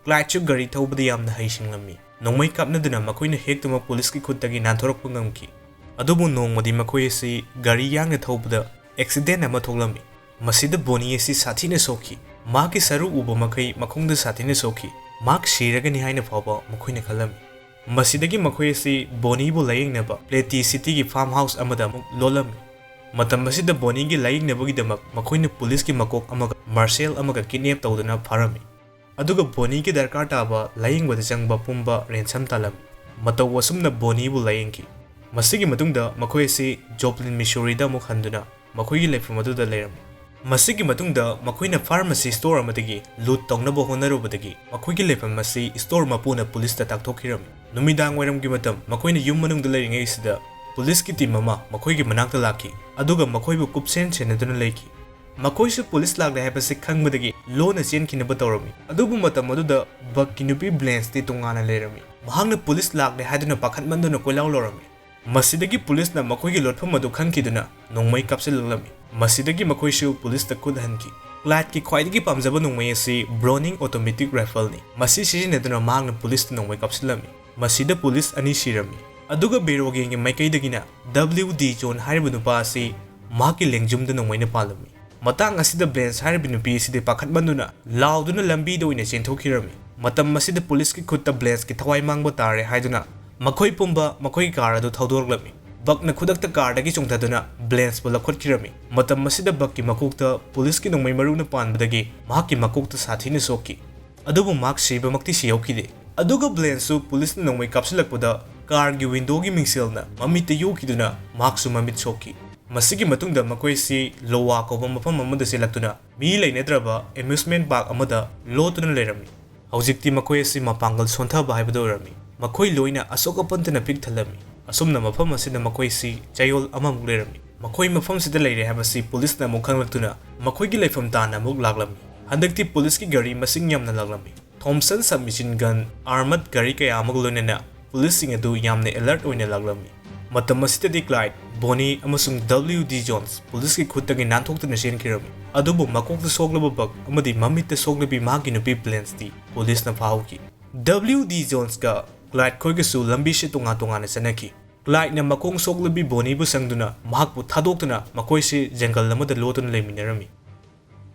Clydeꯁꯨ ꯒꯥꯔꯤ ꯊꯧꯕꯗ ꯌꯥꯝꯅ ꯍꯩꯁꯤꯡꯂꯝꯃꯤ꯫ ꯅꯣꯡꯃꯩ ꯀꯥꯞꯅꯗꯨꯅ ꯃꯈꯣꯏꯅ ꯍꯦꯛꯇꯃꯛ ꯄꯨꯂꯤꯁꯀꯤ ꯈꯨꯠꯇꯒꯤ ꯅꯥꯟꯊꯣꯔꯛꯄ ꯉꯝꯈꯤ꯫ ꯑꯗꯨꯕꯨ ꯅꯣꯡꯃꯗꯤ ꯃꯈꯣꯏ ꯑꯁꯤ ꯒꯥꯔꯤ ꯌꯥꯡꯅ ꯊꯧꯕꯗ accident ꯑꯃ ꯊꯣꯛꯂꯝꯃꯤ꯫ ꯃꯁꯤꯗ Bonnie ꯑꯁꯤ ꯁꯥꯊꯤꯅ ꯁꯣꯛꯈꯤ꯫ ꯃꯍꯥꯛꯀꯤ ꯁꯔꯨ ꯎꯕ ꯃꯈꯩ ꯃꯈꯣꯡꯗ ꯁꯥꯊꯤꯅ ꯁꯣꯛꯈꯤ꯫ ꯃꯍꯥꯛ ꯁꯤꯔꯒꯅꯤ ꯍꯥꯏꯅ ꯐꯥꯎꯕ ꯃꯈꯣꯏꯅ ꯈꯜꯂꯝꯃꯤ꯫ ꯃꯁꯤꯗꯒꯤ ꯃꯈꯣꯏ ꯑꯁꯤ Bonnieꯕꯨ ꯂꯥꯌꯦꯡꯅꯕ Platte Cityꯒꯤ farm house ꯑꯃꯗ ꯑꯃꯨꯛ ꯂꯣꯠꯂꯝꯃꯤ꯫ ꯃꯇꯝ ꯑꯁꯤꯗ Bonnieꯒꯤ ꯂꯥꯌꯦꯡꯅꯕꯒꯤꯗꯃꯛ ꯃꯈꯣꯏꯅ ꯄꯨꯂꯤꯁꯀꯤ ꯃꯀꯣꯛ ꯑꯃꯒ Marshall ꯑꯃꯒ kidnap ꯇꯧꯗꯨꯅ ꯐꯥꯔꯝꯃꯤ꯫ ꯑꯗꯨꯒ Bonnieꯒꯤ ꯗꯔꯀꯥꯔ ꯇꯥꯕ ꯂꯥꯌꯦꯡꯕꯗ ꯆꯪꯕ ꯄꯨꯝꯕ ransom ꯇꯥꯂꯝꯃꯤ꯫ ꯃꯇꯧ ꯑꯁꯨꯝꯅ Bonnieꯕꯨ ꯂꯥꯌꯦꯡꯈꯤ꯫ ꯃꯁꯤꯒꯤ ꯃꯇꯨꯡꯗ ꯃꯈꯣꯏ ꯑꯁꯤ Joplin, Missouriꯗ ꯑꯃꯨꯛ ꯍꯟꯗꯨꯅ ꯃꯈꯣꯏꯒꯤ ꯂꯩꯐꯝ ꯑꯗꯨꯗ ꯂꯩꯔꯝꯃꯤ꯫ ꯃꯁꯤꯒꯤ ꯃꯇꯨꯡꯗ ꯃꯈꯣꯏꯅ pharmacy store ꯑꯃꯗꯒꯤ loot ꯇꯧꯅꯕ ꯍꯣꯠꯅꯔꯨꯕꯗꯒꯤ ꯃꯈꯣꯏꯒꯤ ꯂꯩꯐꯝ ꯑꯁꯤ store ꯃꯄꯨꯅ ꯄꯨꯂꯤꯁꯇ ꯇꯥꯛꯊꯣꯛꯈꯤꯔꯝꯃꯤ꯫ ꯅꯨꯃꯤꯗꯥꯡ ꯋꯥꯏꯔꯝꯒꯤ ꯃꯇꯝ ꯃꯈꯣꯏꯅ ꯌꯨꯝ ꯃꯅꯨꯡꯗ ꯂꯩꯔꯤꯉꯩꯁꯤꯗ ꯄꯨꯂꯤꯁꯀꯤ team ꯑꯃ ꯃꯈꯣꯏꯒꯤ ꯃꯅꯥꯛꯇ ꯂꯥꯛꯈꯤ, ꯑꯗꯨꯒ ꯃꯈꯣꯏꯕꯨ ꯀꯨꯞꯁꯦꯟ ꯁꯦꯟꯅꯗꯨꯅ ꯂꯩꯈꯤ꯫ ꯃꯈꯣꯏꯁꯨ ꯄꯨꯂꯤꯁ ꯂꯥꯛꯂꯦ ꯍꯥꯏꯕꯁꯤ ꯈꯪꯕꯗꯒꯤ ꯂꯣꯟꯅ ꯆꯦꯟꯈꯤꯅꯕ ꯇꯧꯔꯝꯃꯤ꯫ ꯑꯗꯨꯕꯨ ꯃꯇꯝ ꯑꯗꯨꯗ Buckꯀꯤ ꯅꯨꯄꯤ Blancheꯗꯤ ꯇꯣꯉꯥꯟꯅ ꯂꯩꯔꯝꯃꯤ꯫ ꯃꯍꯥꯛꯅ ꯄꯨꯂꯤꯁ ꯂꯥꯛꯂꯦ ꯍꯥꯏꯗꯨꯅ ꯄꯥꯈꯠꯃꯟꯗꯨꯅ ꯀꯣꯏꯂꯥꯎ ꯂꯥꯎꯔꯝꯃꯤ꯫ ꯃꯁꯤꯗꯒꯤ ꯄꯨꯂꯤꯁꯅ ꯃꯈꯣꯏꯒꯤ ꯂꯣꯠꯐꯝ ꯑꯗꯨ ꯈꯪꯈꯤꯗꯨꯅ ꯅꯣꯡꯃꯩ ꯀꯥꯞꯁꯤꯜꯂꯛꯂꯝꯃꯤ꯫ ꯃꯁꯤꯗꯒꯤ ꯃꯈꯣꯏꯁꯨ ꯄꯨꯂꯤꯁꯇ ꯈꯨꯠ ꯍꯟꯈꯤ꯫ Clydeꯀꯤ ꯈ꯭ꯋꯥꯏꯗꯒꯤ ꯄꯥꯝꯖꯕ ꯅꯣꯡꯃꯩ ꯑꯁꯤ Browning automatic rifleꯅꯤ꯫ ꯃꯁꯤ ꯁꯤꯖꯤꯟꯅꯗꯨꯅ ꯃꯍꯥꯛꯅ ꯄꯨꯂꯤꯁꯇ ꯅꯣꯡꯃꯩ ꯀꯥꯞꯁꯤꯜꯂꯝꯃꯤ꯫ ꯃꯁꯤꯗ ꯄꯨꯂꯤꯁ ꯑꯅꯤ ꯁꯤꯔꯝꯃꯤ꯫ ꯑꯗꯨꯒ Barrow gangꯒꯤ ꯃꯥꯏꯀꯩꯗꯒꯤꯅ W. D. John ꯍꯥꯏꯔꯤꯕ ꯅꯨꯄꯥ ꯑꯁꯤ ꯃꯍꯥꯛꯀꯤ ꯂꯦꯡꯖꯨꯝꯗ ꯅꯣꯡꯃꯩꯅ ꯄꯥꯜꯂꯝꯃꯤ꯫ ꯃꯇꯥꯡ ꯑꯁꯤꯗ ꯕ꯭ꯂꯦꯟꯁ ꯍꯥꯏꯔꯤꯕ ꯅꯨꯄꯤ ꯑꯁꯤꯗꯤ ꯄꯥꯈꯠꯃꯟꯗꯨꯅ ꯂꯥꯎꯗꯨꯅ ꯂꯝꯕꯤꯗ ꯑꯣꯏꯅ ꯆꯦꯟꯊꯣꯛꯈꯤꯔꯝꯃꯤ꯫ ꯃꯇꯝ ꯑꯁꯤꯗ ꯄꯨꯂꯤꯁꯀꯤ ꯈꯨꯠꯇ ꯕ꯭ꯂꯦꯟꯁꯀꯤ ꯊꯋꯥꯏ ꯃꯥꯡꯕ ꯇꯥꯔꯦ ꯍꯥꯏꯗꯨꯅ ꯃꯈꯣꯏ ꯄꯨꯝꯕ ꯃꯈꯣꯏꯒꯤ ꯀꯥꯔ ꯑꯗꯨ ꯊꯧꯗꯣꯔꯛꯂꯝꯃꯤ꯫ ꯕꯛꯅ ꯈꯨꯗꯛꯇ ꯀꯥꯔꯗꯒꯤ ꯆꯣꯡꯊꯗꯨꯅ ꯕ꯭ꯂꯦꯟꯁꯄꯨ ꯂꯧꯈꯠꯈꯤꯔꯝꯃꯤ꯫ ꯃꯇꯝ ꯑꯁꯤꯗ ꯕꯛꯀꯤ ꯃꯀꯣꯛꯇ ꯄꯨꯂꯤꯁꯀꯤ ꯅꯣꯡꯃꯩ ꯃꯔꯨꯅ ꯄꯥꯟꯕꯗꯒꯤ ꯃꯍꯥꯛꯀꯤ ꯃꯀꯣꯛꯇ ꯁꯥꯊꯤꯅ ꯁꯣꯛꯈꯤ꯫ ꯑꯗꯨꯕꯨ ꯃꯍꯥꯛ ꯁꯤꯕꯃꯛꯇꯤ ꯁꯤꯍꯧꯈꯤꯗꯦ꯫ ꯑꯗꯨꯒ ꯕ꯭ꯂꯦꯟꯁꯁꯨ ꯄꯨꯂꯤꯁꯅ ꯅꯣꯡꯃꯩ ꯀꯥꯞꯁꯤꯜꯂꯛꯄꯗ ꯀꯥꯔꯒꯤ ꯋꯤꯟꯗꯣꯒꯤ ꯃꯤꯡꯁꯦꯜꯅ ꯃꯃꯤꯠꯇ ꯌꯣꯛꯈꯤꯗꯨꯅ ꯃꯍꯥꯛꯁꯨ ꯃꯃꯤꯠ ꯁꯣꯛꯈꯤ꯫ ꯃꯁꯤꯒꯤ ꯃꯇꯨꯡꯗ ꯃꯈꯣꯏꯁꯤ ꯂꯣꯋꯥ ꯀꯧꯕ ꯃꯐꯝ ꯑꯃꯗ ꯆꯦꯜꯂꯛꯇꯨꯅ ꯃꯤ ꯂꯩꯅꯗ꯭ꯔꯕ ꯑꯦꯃ꯭ꯌꯨꯁꯃꯦꯟ ꯄꯥꯔꯛ ꯑꯃꯗ ꯂꯣꯠꯇꯨꯅ ꯂꯩꯔꯝꯃꯤ꯫ ꯍꯧꯖꯤꯛꯇꯤ ꯃꯈꯣꯏ ꯑꯁꯤ ꯃꯄꯥꯡꯒꯜ ꯁꯣꯟꯊꯕ ꯍꯥꯏꯕꯗꯨ ꯑꯣꯏꯔꯝꯃꯤ꯫ ꯃꯈꯣꯏ ꯂꯣꯏꯅ ꯑꯁꯣꯛ ꯑꯄꯟꯇꯅ ꯄꯤꯛ ꯊꯜꯂꯝꯃꯤ꯫ ꯑꯁꯨꯝꯅ ꯃꯐꯝ ꯑꯁꯤꯗ ꯃꯈꯣꯏꯁꯤ ꯆꯌꯣꯜ ꯑꯃꯃꯨꯛ ꯂꯩꯔꯝꯃꯤ꯫ ꯃꯈꯣꯏ ꯃꯐꯝꯁꯤꯗ ꯂꯩꯔꯦ ꯍꯥꯏꯕꯁꯤ ꯄꯨꯂꯤꯁꯅ ꯑꯃꯨꯛ ꯈꯪꯂꯛꯇꯨꯅ ꯃꯈꯣꯏꯒꯤ ꯂꯩꯐꯝ ꯇꯥꯟꯅ ꯑꯃꯨꯛ ꯂꯥꯛꯂꯝꯃꯤ꯫ ꯍꯟꯗꯛꯇꯤ ꯄꯨꯂꯤꯁꯀꯤ ꯒꯥꯔꯤ ꯃꯁꯤꯡ ꯌꯥꯝꯅ ꯂꯥꯛꯂꯝꯃꯤ꯫ ꯊꯣꯝꯁꯟ ꯁꯕꯃꯦꯁꯤꯟ ꯒꯟ, ꯑꯥꯔꯃꯗ ꯒꯥꯔꯤ ꯀꯌꯥ ꯑꯃꯒ ꯂꯣꯏꯅꯅ ꯄꯨꯂꯤꯁꯁꯤꯡ ꯑꯗꯨ ꯌꯥꯝꯅ ꯑꯦꯂꯔꯠ ꯑꯣꯏꯅ ꯂꯥꯛꯂꯝꯃꯤ꯫ ꯃꯇꯝ ꯑꯁꯤꯗꯗꯤ ꯀ꯭ꯂꯥꯏꯗ, ꯕꯣꯅꯤ ꯑꯃꯁꯨꯡ ꯗꯕ꯭ꯂꯤꯎ ꯗꯤ ꯖꯣꯟꯁ ꯄꯨꯂꯤꯁꯀꯤ ꯈꯨꯠꯇꯒꯤ ꯅꯥꯟꯊꯣꯛꯇꯨꯅ ꯆꯦꯟꯈꯤꯔꯝꯃꯤ꯫ ꯑꯗꯨꯕꯨ ꯃꯀꯣꯛꯇ ꯁꯣꯛꯂꯕ ꯕꯛ ꯑꯃꯗꯤ ꯃꯃꯤꯠꯇ ꯁꯣꯛꯂꯕꯤ ꯃꯍꯥꯛꯀꯤ ꯅꯨꯄꯤ ꯕ꯭ꯂꯦꯟꯁꯇꯤ ꯄꯨꯂꯤꯁꯅ ꯐꯥꯍꯧꯈꯤ꯫ ꯗꯕ꯭ꯂꯤꯎ ꯗꯤ ꯖꯣꯟꯁꯀ ꯀ꯭ꯂꯥꯏꯗ ꯈꯣꯏꯒꯁꯨ ꯂꯝꯕꯤꯁꯤ ꯇꯣꯉꯥꯟ ꯇꯣꯉꯥꯟꯅ ꯆꯠꯅꯈꯤ꯫ ꯀ꯭ꯂꯥꯏꯗꯅ ꯃꯈꯣꯡ ꯁꯣꯛꯂꯕꯤ ꯕꯣꯅꯤꯕꯨ ꯁꯪꯗꯨꯅ ꯃꯍꯥꯛꯄꯨ ꯊꯥꯗꯣꯛꯇꯨꯅ ꯃꯈꯣꯏꯁꯤ ꯖꯪꯒꯜ ꯑꯃꯗ ꯂꯣꯠꯇꯨꯅ ꯂꯩꯃꯤꯟꯅꯔꯝꯃꯤ꯫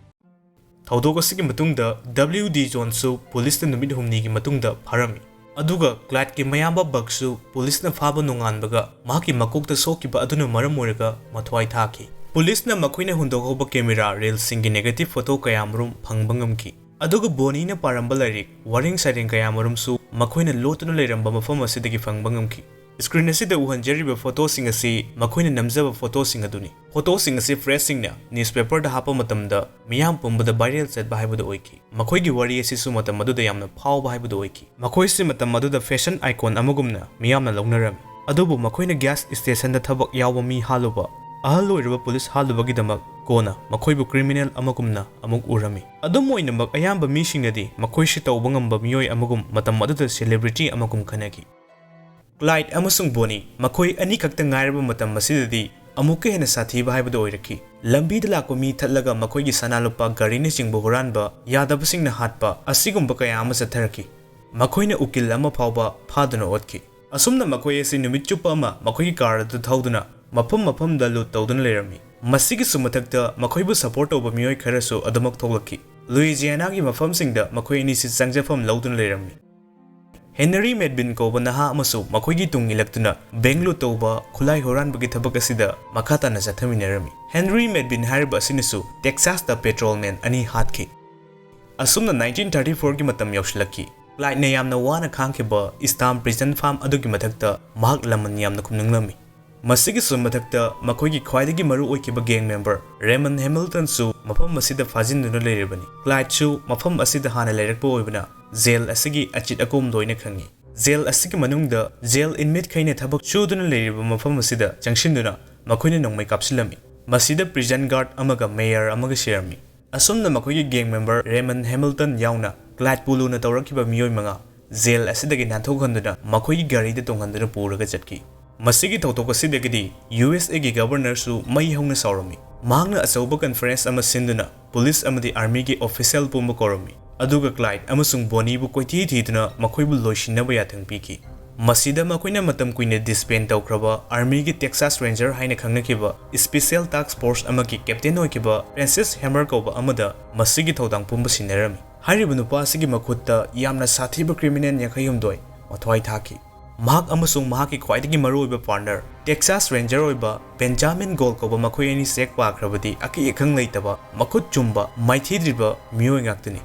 ꯊꯧꯗꯣꯛ ꯑꯁꯤꯒꯤ ꯃꯇꯨꯡꯗ ꯗꯕ꯭ꯂꯤꯎ ꯗꯤ ꯖꯣꯟꯁꯁꯨ ꯄꯨꯂꯤꯁꯅ ꯅꯨꯃꯤꯠ ꯍꯨꯝꯅꯤꯒꯤ ꯃꯇꯨꯡꯗ ꯐꯥꯔꯝꯃꯤ꯫ ꯑꯗꯨꯒ ꯀ꯭ꯂꯥꯏꯗꯀꯤ ꯃꯌꯥꯝꯕ ꯕꯛꯁꯨ ꯄꯨꯂꯤꯁꯅ ꯐꯥꯕ ꯅꯣꯡꯉꯥꯟꯕꯒ ꯃꯍꯥꯛꯀꯤ ꯃꯀꯣꯛꯇ ꯁꯣꯛꯈꯤꯕ ꯑꯗꯨꯅ ꯃꯔꯝ ꯑꯣꯏꯔꯒ ꯃꯊ꯭ꯋꯥꯏ ꯊꯥꯈꯤ꯫ ꯄꯨꯂꯤꯁꯅ ꯃꯈꯣꯏꯅ ꯍꯨꯟꯗꯣꯛꯍꯧꯕ ꯀꯦꯃꯦꯔꯥ ꯔꯤꯜꯁꯤꯡꯒꯤ ꯅꯦꯒꯦꯇꯤꯚ ꯐꯣꯇꯣ ꯀꯌꯥꯃꯔꯨꯝ ꯐꯪꯕ ꯉꯝꯈꯤ꯫ ꯑꯗꯨꯒ ꯕꯣꯅꯤꯅ ꯄꯥꯔꯝꯕ ꯂꯥꯏꯔꯤꯛ, ꯋꯥꯔꯦꯡ ꯁꯩꯔꯦꯡ ꯀꯌꯥꯃꯔꯨꯝꯁꯨ ꯃꯈꯣꯏꯅ ꯂꯣꯠꯇꯨꯅ ꯂꯩꯔꯝꯕ ꯃꯐꯝ ꯑꯁꯤꯗꯒꯤ ꯐꯪꯕ ꯉꯝꯈꯤ꯫ ꯁ꯭ꯀ꯭ꯔꯤꯟ ꯑꯁꯤꯗ ꯎꯍꯟꯖꯔꯤꯕ ꯐꯣꯇꯣꯁꯤꯡ ꯑꯁꯤ ꯃꯈꯣꯏꯅ ꯅꯝꯖꯕ ꯐꯣꯇꯣꯁꯤꯡ ꯑꯗꯨꯅꯤ꯫ ꯐꯣꯇꯣꯁꯤꯡ ꯑꯁꯤ ꯄ꯭ꯔꯦꯁꯁꯤꯡꯅ ꯅ꯭ꯌꯨꯁꯄꯦꯄꯔꯗ ꯍꯥꯞꯄ ꯃꯇꯝꯗ ꯃꯤꯌꯥꯝ ꯄꯨꯝꯕꯗ ꯚꯥꯏꯔꯦꯜ ꯆꯠꯄ ꯍꯥꯏꯕꯗꯨ ꯑꯣꯏꯈꯤ꯫ ꯃꯈꯣꯏꯒꯤ ꯋꯥꯔꯤ ꯑꯁꯤꯁꯨ ꯃꯇꯝ ꯑꯗꯨꯗ ꯌꯥꯝꯅ ꯐꯥꯎꯕ ꯍꯥꯏꯕꯗꯨ ꯑꯣꯏꯈꯤ꯫ ꯃꯈꯣꯏꯁꯤ ꯃꯇꯝ ꯑꯗꯨꯗ ꯐꯦꯁꯟ ꯑꯥꯏꯀꯣꯟ ꯑꯃꯒꯨꯝꯅ ꯃꯤꯌꯥꯝꯅ ꯂꯧꯅꯔꯝꯃꯤ꯫ ꯑꯗꯨꯕꯨ ꯃꯈꯣꯏꯅ ꯒ꯭ꯌꯥꯁ ꯁ꯭ꯇꯦꯁꯟꯗ ꯊꯕꯛ ꯌꯥꯎꯕ ꯃꯤ ꯍꯥꯠꯂꯨꯕ, ꯑꯍꯜ ꯑꯣꯏꯔꯕ ꯄꯨꯂꯤꯁ ꯍꯥꯠꯂꯨꯕꯒꯤꯗꯃꯛ ꯀꯣꯟꯅ ꯃꯈꯣꯏꯕꯨ ꯀ꯭ꯔꯤꯃꯤꯅꯦꯜ ꯑꯃꯒꯨꯝꯅ ꯑꯃꯨꯛ ꯎꯔꯝꯃꯤ꯫ ꯑꯗꯨꯝ ꯑꯣꯏꯅꯃꯛ, ꯑꯌꯥꯝꯕ ꯃꯤꯁꯤꯡꯅꯗꯤ ꯃꯈꯣꯏꯁꯤ ꯇꯧꯕ ꯉꯝꯕ ꯃꯤꯑꯣꯏ ꯑꯃꯒꯨꯝ, ꯃꯇꯝ ꯑꯗꯨꯗ ꯁꯦꯂꯦꯕ꯭ꯔꯤꯇꯤ ꯑꯃꯒꯨꯝ ꯈꯟꯅꯈꯤ꯫ ꯀ꯭ꯂꯥꯏꯗ ꯑꯃꯁꯨꯡ ꯕꯣꯅꯤ ꯃꯈꯣꯏ ꯑꯅꯤꯈꯛꯇ ꯉꯥꯏꯔꯕ ꯃꯇꯝ ꯑꯁꯤꯗꯗꯤ ꯑꯃꯨꯛꯀ ꯍꯦꯟꯅ ꯁꯥꯊꯤꯕ ꯍꯥꯏꯕꯗꯨ ꯑꯣꯏꯔꯛꯈꯤ꯫ ꯂꯝꯕꯤꯗ ꯂꯥꯛꯄ ꯃꯤ ꯊꯠꯂꯒ ꯃꯈꯣꯏꯒꯤ ꯁꯅꯥ ꯂꯨꯄꯥ, ꯒꯥꯔꯤꯅꯆꯤꯡꯕ ꯍꯨꯔꯥꯟꯕ, ꯌꯥꯗꯕꯁꯤꯡꯅ ꯍꯥꯠꯄ ꯑꯁꯤꯒꯨꯝꯕ ꯀꯌꯥ ꯑꯃ ꯆꯠꯊꯔꯛꯈꯤ꯫ ꯃꯈꯣꯏꯅ ꯎꯀꯤꯜ ꯑꯃ ꯐꯥꯎꯕ ꯐꯥꯗꯨꯅ ꯑꯣꯠꯈꯤ꯫ ꯑꯁꯨꯝꯅ ꯃꯈꯣꯏ ꯑꯁꯤ ꯅꯨꯃꯤꯠ ꯆꯨꯞꯄ ꯑꯃ ꯃꯈꯣꯏꯒꯤ ꯀꯥꯔ ꯑꯗꯨ ꯊꯧꯗꯨꯅ ꯃꯐꯝ ꯃꯐꯝꯗ ꯂꯨꯠ ꯇꯧꯗꯨꯅ ꯂꯩꯔꯝꯃꯤ꯫ ꯃꯁꯤꯒꯤꯁꯨ ꯃꯊꯛꯇ ꯃꯈꯣꯏꯕꯨ ꯁꯄꯣꯔꯠ ꯇꯧꯕ ꯃꯤꯑꯣꯏ ꯈꯔꯁꯨ ꯑꯗꯨꯃꯛ ꯊꯣꯛꯂꯛꯈꯤ꯫ ꯂꯨꯏꯖꯤꯌꯥꯅꯥꯒꯤ ꯃꯐꯝꯁꯤꯡꯗ ꯃꯈꯣꯏ ꯑꯅꯤꯁꯤ ꯆꯪꯖꯐꯝ ꯂꯧꯗꯨꯅ ꯂꯩꯔꯝꯃꯤ꯫ ꯍꯦꯅꯔꯤ ꯃꯦꯗꯕꯤꯟ ꯀꯧꯕ ꯅꯍꯥ ꯑꯃꯁꯨ ꯃꯈꯣꯏꯒꯤ ꯇꯨꯡ ꯏꯜꯂꯛꯇꯨꯅ ꯕꯦꯡ ꯂꯨꯠ ꯇꯧꯕ, ꯈꯨꯠꯂꯥꯏ ꯍꯨꯔꯥꯟꯕꯒꯤ ꯊꯕꯛ ꯑꯁꯤꯗ ꯃꯈꯥ ꯇꯥꯅ ꯆꯠꯊꯃꯤꯟꯅꯔꯝꯃꯤ꯫ ꯍꯦꯅꯔꯤ ꯃꯦꯗꯕꯤꯟ ꯍꯥꯏꯔꯤꯕ ꯑꯁꯤꯅꯁꯨ ꯇꯦꯛꯁꯥꯁꯇ ꯄꯦꯇ꯭ꯔꯣꯜꯃꯦꯟ ꯑꯅꯤ ꯍꯥꯠꯈꯤ꯫ ꯑꯁꯨꯝꯅ nineteen thirty fourꯒꯤ ꯃꯇꯝ ꯌꯧꯁꯤꯜꯂꯛꯈꯤ꯫ ꯀ꯭ꯂꯥꯏꯗꯅ ꯌꯥꯝꯅ ꯋꯥꯅ ꯈꯥꯡꯈꯤꯕ ꯏꯁꯇꯥꯝ ꯄ꯭ꯔꯤꯖꯟ ꯐꯥꯝ ꯑꯗꯨꯒꯤ ꯃꯊꯛꯇ ꯃꯍꯥꯛ ꯂꯃꯟ ꯌꯥꯝꯅ ꯈꯨꯝꯅꯤꯡꯂꯝꯃꯤ꯫ ꯃꯁꯤꯒꯤꯁꯨ ꯃꯊꯛꯇ ꯃꯈꯣꯏꯒꯤ ꯈ꯭ꯋꯥꯏꯗꯒꯤ ꯃꯔꯨ ꯑꯣꯏꯈꯤꯕ ꯒꯦꯡ ꯃꯦꯝꯕꯔ ꯔꯦꯃꯟ ꯍꯦꯃꯤꯜꯇꯟꯁꯨ ꯃꯐꯝ ꯑꯁꯤꯗ ꯐꯥꯖꯤꯟꯗꯨꯅ ꯂꯩꯔꯤꯕꯅꯤ꯫ ꯀ꯭ꯂꯥꯏꯗꯁꯨ ꯃꯐꯝ ꯑꯁꯤꯗ ꯍꯥꯟꯅ ꯂꯩꯔꯛꯄ ꯑꯣꯏꯕꯅ ꯖꯦꯜ ꯑꯁꯤꯒꯤ ꯑꯆꯤꯠ ꯑꯀꯣꯝ ꯂꯣꯏꯅ ꯈꯪꯏ꯫ ꯖꯦꯜ ꯑꯁꯤꯒꯤ ꯃꯅꯨꯡꯗ ꯖꯦꯜ ꯏꯟꯃꯦꯠꯈꯩꯅ ꯊꯕꯛ ꯁꯨꯗꯨꯅ ꯂꯩꯔꯤꯕ ꯃꯐꯝ ꯑꯁꯤꯗ ꯆꯪꯁꯤꯟꯗꯨꯅ ꯃꯈꯣꯏꯅ ꯅꯣꯡꯃꯩ ꯀꯥꯞꯁꯤꯜꯂꯝꯃꯤ꯫ ꯃꯁꯤꯗ ꯄ꯭ꯔꯤꯖꯟ ꯒꯥꯔꯗ ꯑꯃꯒ ꯃꯦꯌꯔ ꯑꯃꯒ ꯁꯤꯔꯝꯃꯤ꯫ ꯑꯁꯨꯝꯅ ꯃꯈꯣꯏꯒꯤ ꯒꯦꯡ ꯃꯦꯝꯕꯔ ꯔꯦꯃꯟ ꯍꯦꯃꯤꯜꯇꯟ ꯌꯥꯎꯅ ꯀ꯭ꯂꯥꯏꯗꯄꯨ ꯂꯨꯅ ꯇꯧꯔꯛꯈꯤꯕ ꯃꯤꯑꯣꯏ ꯃꯉꯥ ꯖꯦꯜ ꯑꯁꯤꯗꯒꯤ ꯅꯥꯟꯊꯣꯛꯍꯟꯗꯨꯅ ꯃꯈꯣꯏꯒꯤ ꯒꯥꯔꯤꯗ ꯇꯣꯡꯍꯟꯗꯨꯅ ꯄꯨꯔꯒ ꯆꯠꯈꯤ꯫ ꯃꯁꯤꯒꯤ ꯊꯧꯗꯣꯛ ꯑꯁꯤꯗꯒꯤꯗꯤ ꯌꯨ ꯑꯦꯁ ꯑꯦꯒꯤ ꯒꯕꯔꯅꯔꯁꯨ ꯃꯩ ꯍꯧꯅ ꯁꯥꯎꯔꯝꯃꯤ꯫ ꯃꯍꯥꯛꯅ ꯑꯆꯧꯕ ꯀꯟꯐꯔꯦꯟꯁ ꯑꯃ ꯁꯤꯟꯗꯨꯅ ꯄꯨꯂꯤꯁ ꯑꯃꯗꯤ ꯑꯥꯔꯃꯤꯒꯤ ꯑꯣꯐꯤꯁꯤꯌꯦꯜ ꯄꯨꯝꯕ ꯀꯧꯔꯝꯃꯤ, ꯑꯗꯨꯒ ꯀ꯭ꯂꯥꯏꯗ ꯑꯃꯁꯨꯡ ꯕꯣꯅꯤꯕꯨ ꯀꯣꯏꯊꯤ ꯊꯤꯗꯨꯅ ꯃꯈꯣꯏꯕꯨ ꯂꯣꯏꯁꯤꯟꯅꯕ ꯌꯥꯊꯪ ꯄꯤꯈꯤ꯫ ꯃꯁꯤꯗ ꯃꯈꯣꯏꯅ ꯃꯇꯝ ꯀꯨꯏꯅ ꯗꯤꯁꯕꯦꯟ ꯇꯧꯈ꯭ꯔꯕ ꯑꯥꯔꯃꯤꯒꯤ ꯇꯦꯛꯁꯥꯁ ꯔꯦꯟꯖꯔ ꯍꯥꯏꯅ ꯈꯪꯅꯈꯤꯕ ꯏꯁꯄꯤꯁꯦꯜ ꯇꯥꯛꯁ ꯐꯣꯔꯁ ꯑꯃꯒꯤ ꯀꯦꯞꯇꯦꯟ ꯑꯣꯏꯈꯤꯕ ꯐ꯭ꯔꯦꯟꯁꯤꯁ ꯍꯦꯃꯔ ꯀꯧꯕ ꯑꯃꯗ ꯃꯁꯤꯒꯤ ꯊꯧꯗꯥꯡ ꯄꯨꯝꯕ ꯁꯤꯟꯅꯔꯝꯃꯤ꯫ ꯍꯥꯏꯔꯤꯕ ꯅꯨꯄꯥ ꯑꯁꯤꯒꯤ ꯃꯈꯨꯠꯇ ꯌꯥꯝꯅ ꯁꯥꯊꯤꯕ ꯀ꯭ꯔꯤꯃꯤꯅꯦꯜ ꯌꯥꯡꯈꯩ ꯍꯨꯝꯗꯣꯏ ꯃꯊ꯭ꯋꯥꯏ ꯊꯥꯈꯤ꯫ ꯃꯍꯥꯛ ꯑꯃꯁꯨꯡ ꯃꯍꯥꯛꯀꯤ ꯈ꯭ꯋꯥꯏꯗꯒꯤ ꯃꯔꯨꯑꯣꯏꯕ ꯄꯥꯔꯠꯅꯔ, ꯇꯦꯛꯁꯥꯁ ꯔꯦꯟꯖꯔ ꯑꯣꯏꯕ ꯕꯦꯟꯖꯥꯃꯤꯟ ꯒꯣꯜ ꯀꯧꯕ ꯃꯈꯣꯏ ꯑꯅꯤ ꯆꯦꯛ ꯄꯥꯈ꯭ꯔꯕꯗꯤ ꯑꯀꯤ ꯑꯈꯪ ꯂꯩꯇꯕ, ꯃꯈꯨꯠ ꯆꯨꯝꯕ, ꯃꯥꯏꯊꯤꯗ꯭ꯔꯤꯕ ꯃꯤꯑꯣꯏ ꯉꯥꯛꯇꯅꯤ꯫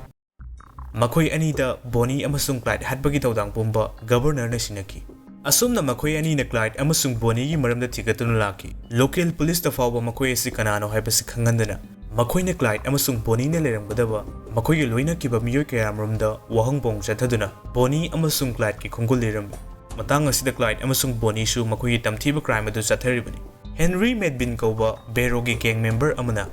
ꯃꯈꯣꯏ ꯑꯅꯤꯗ ꯕꯣꯅꯤ ꯑꯃꯁꯨꯡ ꯀ꯭ꯂꯥꯏꯗ ꯍꯥꯠꯄꯒꯤ ꯊꯧꯗꯥꯡ ꯄꯨꯝꯕ ꯒꯕꯔꯅꯔꯅ ꯁꯤꯟꯅꯈꯤ꯫ ꯑꯁꯨꯝꯅ ꯃꯈꯣꯏ ꯑꯅꯤꯅ ꯀ꯭ꯂꯥꯏꯗ ꯑꯃꯁꯨꯡ ꯕꯣꯅꯤꯒꯤ ꯃꯔꯝꯗ ꯊꯤꯒꯠꯇꯨꯅ ꯂꯥꯛꯈꯤ꯫ ꯂꯣꯀꯦꯜ ꯄꯨꯂꯤꯁꯇ ꯐꯥꯎꯕ ꯃꯈꯣꯏ ꯑꯁꯤ ꯀꯅꯥꯅꯣ ꯍꯥꯏꯕꯁꯤ ꯈꯪꯍꯟꯗꯅ ꯃꯈꯣꯏꯅ ꯀ꯭ꯂꯥꯏꯗ ꯑꯃꯁꯨꯡ ꯕꯣꯅꯤꯅ ꯂꯩꯔꯝꯒꯗꯕ ꯃꯈꯣꯏꯒ ꯂꯣꯏꯅꯈꯤꯕ ꯃꯤꯑꯣꯏ ꯀꯌꯥꯃꯔꯨꯝꯗ ꯋꯥꯍꯪ ꯄꯥꯎ ꯆꯠꯊꯗꯨꯅ ꯕꯣꯅꯤ ꯑꯃꯁꯨꯡ ꯀ꯭ꯂꯥꯏꯗꯀꯤ ꯈꯣꯡꯒꯨꯜ ꯂꯤꯔꯝꯃꯤ꯫ ꯃꯇꯥꯡ ꯑꯁꯤꯗ ꯀ꯭ꯂꯥꯏꯗ ꯑꯃꯁꯨꯡ ꯕꯣꯅꯤꯁꯨ ꯃꯈꯣꯏꯒꯤ ꯇꯝꯊꯤꯕ ꯀ꯭ꯔꯥꯏꯝ ꯑꯗꯨ ꯆꯠꯊꯔꯤꯕꯅꯤ꯫ ꯍꯦꯅꯔꯤ ꯃꯦꯗꯕꯤꯟ ꯀꯧꯕ ꯕꯦꯔꯣꯒꯤ ꯒꯦꯡ ꯃꯦꯝꯕꯔ ꯑꯃꯅ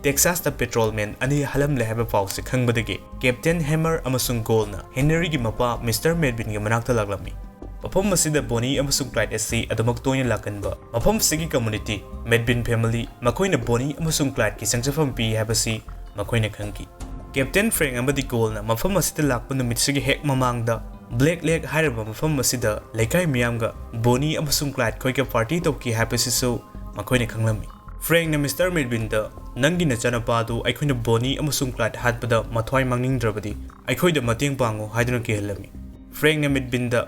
ꯇꯦꯛꯁꯥꯁꯇ ꯄꯦꯇ꯭ꯔꯣꯜꯃꯦꯟ ꯑꯅꯤ ꯍꯥꯠꯂꯝꯂꯦ ꯍꯥꯏꯕ ꯄꯥꯎꯁꯤ ꯈꯪꯕꯗꯒꯤ ꯀꯦꯞꯇꯦꯟ ꯍꯦꯃꯔ ꯑꯃꯁꯨꯡ ꯒꯣꯜꯅ ꯍꯦꯅꯔꯤꯒꯤ ꯃꯄꯥ ꯃꯤꯁꯇꯔ ꯃꯦꯗꯕꯤꯟꯒꯤ ꯃꯅꯥꯛꯇ ꯂꯥꯛꯂꯝꯃꯤ꯫ ꯃꯐꯝ ꯑꯁꯤꯗ ꯕꯣꯅꯤ ꯑꯃꯁꯨꯡ ꯀ꯭ꯂꯥꯏꯗ ꯑꯁꯤ ꯑꯗꯨꯃꯛ ꯇꯣꯏꯅ ꯂꯥꯛꯀꯟꯕ ꯃꯐꯝ ꯑꯁꯤꯒꯤ ꯀꯝꯃꯨꯅꯤꯇꯤ ꯃꯦꯗꯕꯤꯟ ꯐꯦꯃꯤꯂꯤ ꯃꯈꯣꯏꯅ ꯕꯣꯅꯤ ꯑꯃꯁꯨꯡ ꯀ꯭ꯂꯥꯏꯗꯀꯤ ꯆꯪꯖꯐꯝ ꯄꯤ ꯍꯥꯏꯕꯁꯤ ꯃꯈꯣꯏꯅ ꯈꯪꯈꯤ꯫ ꯀꯦꯞꯇꯦꯟ ꯐ꯭ꯔꯦꯡ ꯑꯃꯗꯤ ꯒꯣꯜꯅ ꯃꯐꯝ ꯑꯁꯤꯗ ꯂꯥꯛꯄ ꯅꯨꯃꯤꯠꯁꯤꯒꯤ ꯍꯦꯛ ꯃꯃꯥꯡꯗ ꯕ꯭ꯂꯦꯛ ꯂꯦꯛ ꯍꯥꯏꯔꯤꯕ ꯃꯐꯝ ꯑꯁꯤꯗ ꯂꯩꯀꯥꯏ ꯃꯤꯌꯥꯝꯒ ꯕꯣꯅꯤ ꯑꯃꯁꯨꯡ ꯀ꯭ꯂꯥꯏꯗ ꯈꯣꯏꯒ ꯄꯥꯔꯇꯤ ꯇꯧꯈꯤ ꯍꯥꯏꯕꯁꯤꯁꯨ ꯃꯈꯣꯏꯅ ꯈꯪꯂꯝꯃꯤ꯫ ꯐ꯭ꯔꯦꯡꯅ ꯃꯤꯁꯇꯔ ꯃꯦꯗꯕꯤꯟꯗ, "ꯅꯪꯒꯤ ꯅꯆꯥꯅꯨꯄꯥꯗꯨ ꯑꯩꯈꯣꯏꯅ ꯕꯣꯅꯤ ꯑꯃꯁꯨꯡ ꯀ꯭ꯂꯥꯏꯗ ꯍꯥꯠꯄꯗ ꯃꯊ꯭ꯋꯥꯏ ꯃꯥꯡꯅꯤꯡꯗ꯭ꯔꯕꯗꯤ ꯑꯩꯈꯣꯏꯗ ꯃꯇꯦꯡ ꯄꯥꯡꯉꯨ" ꯍꯥꯏꯗꯨꯅ ꯀꯤꯍꯜꯂꯝꯃꯤ꯫ ꯐ꯭ꯔꯦꯡꯅ ꯃꯦꯗꯕꯤꯟꯗ,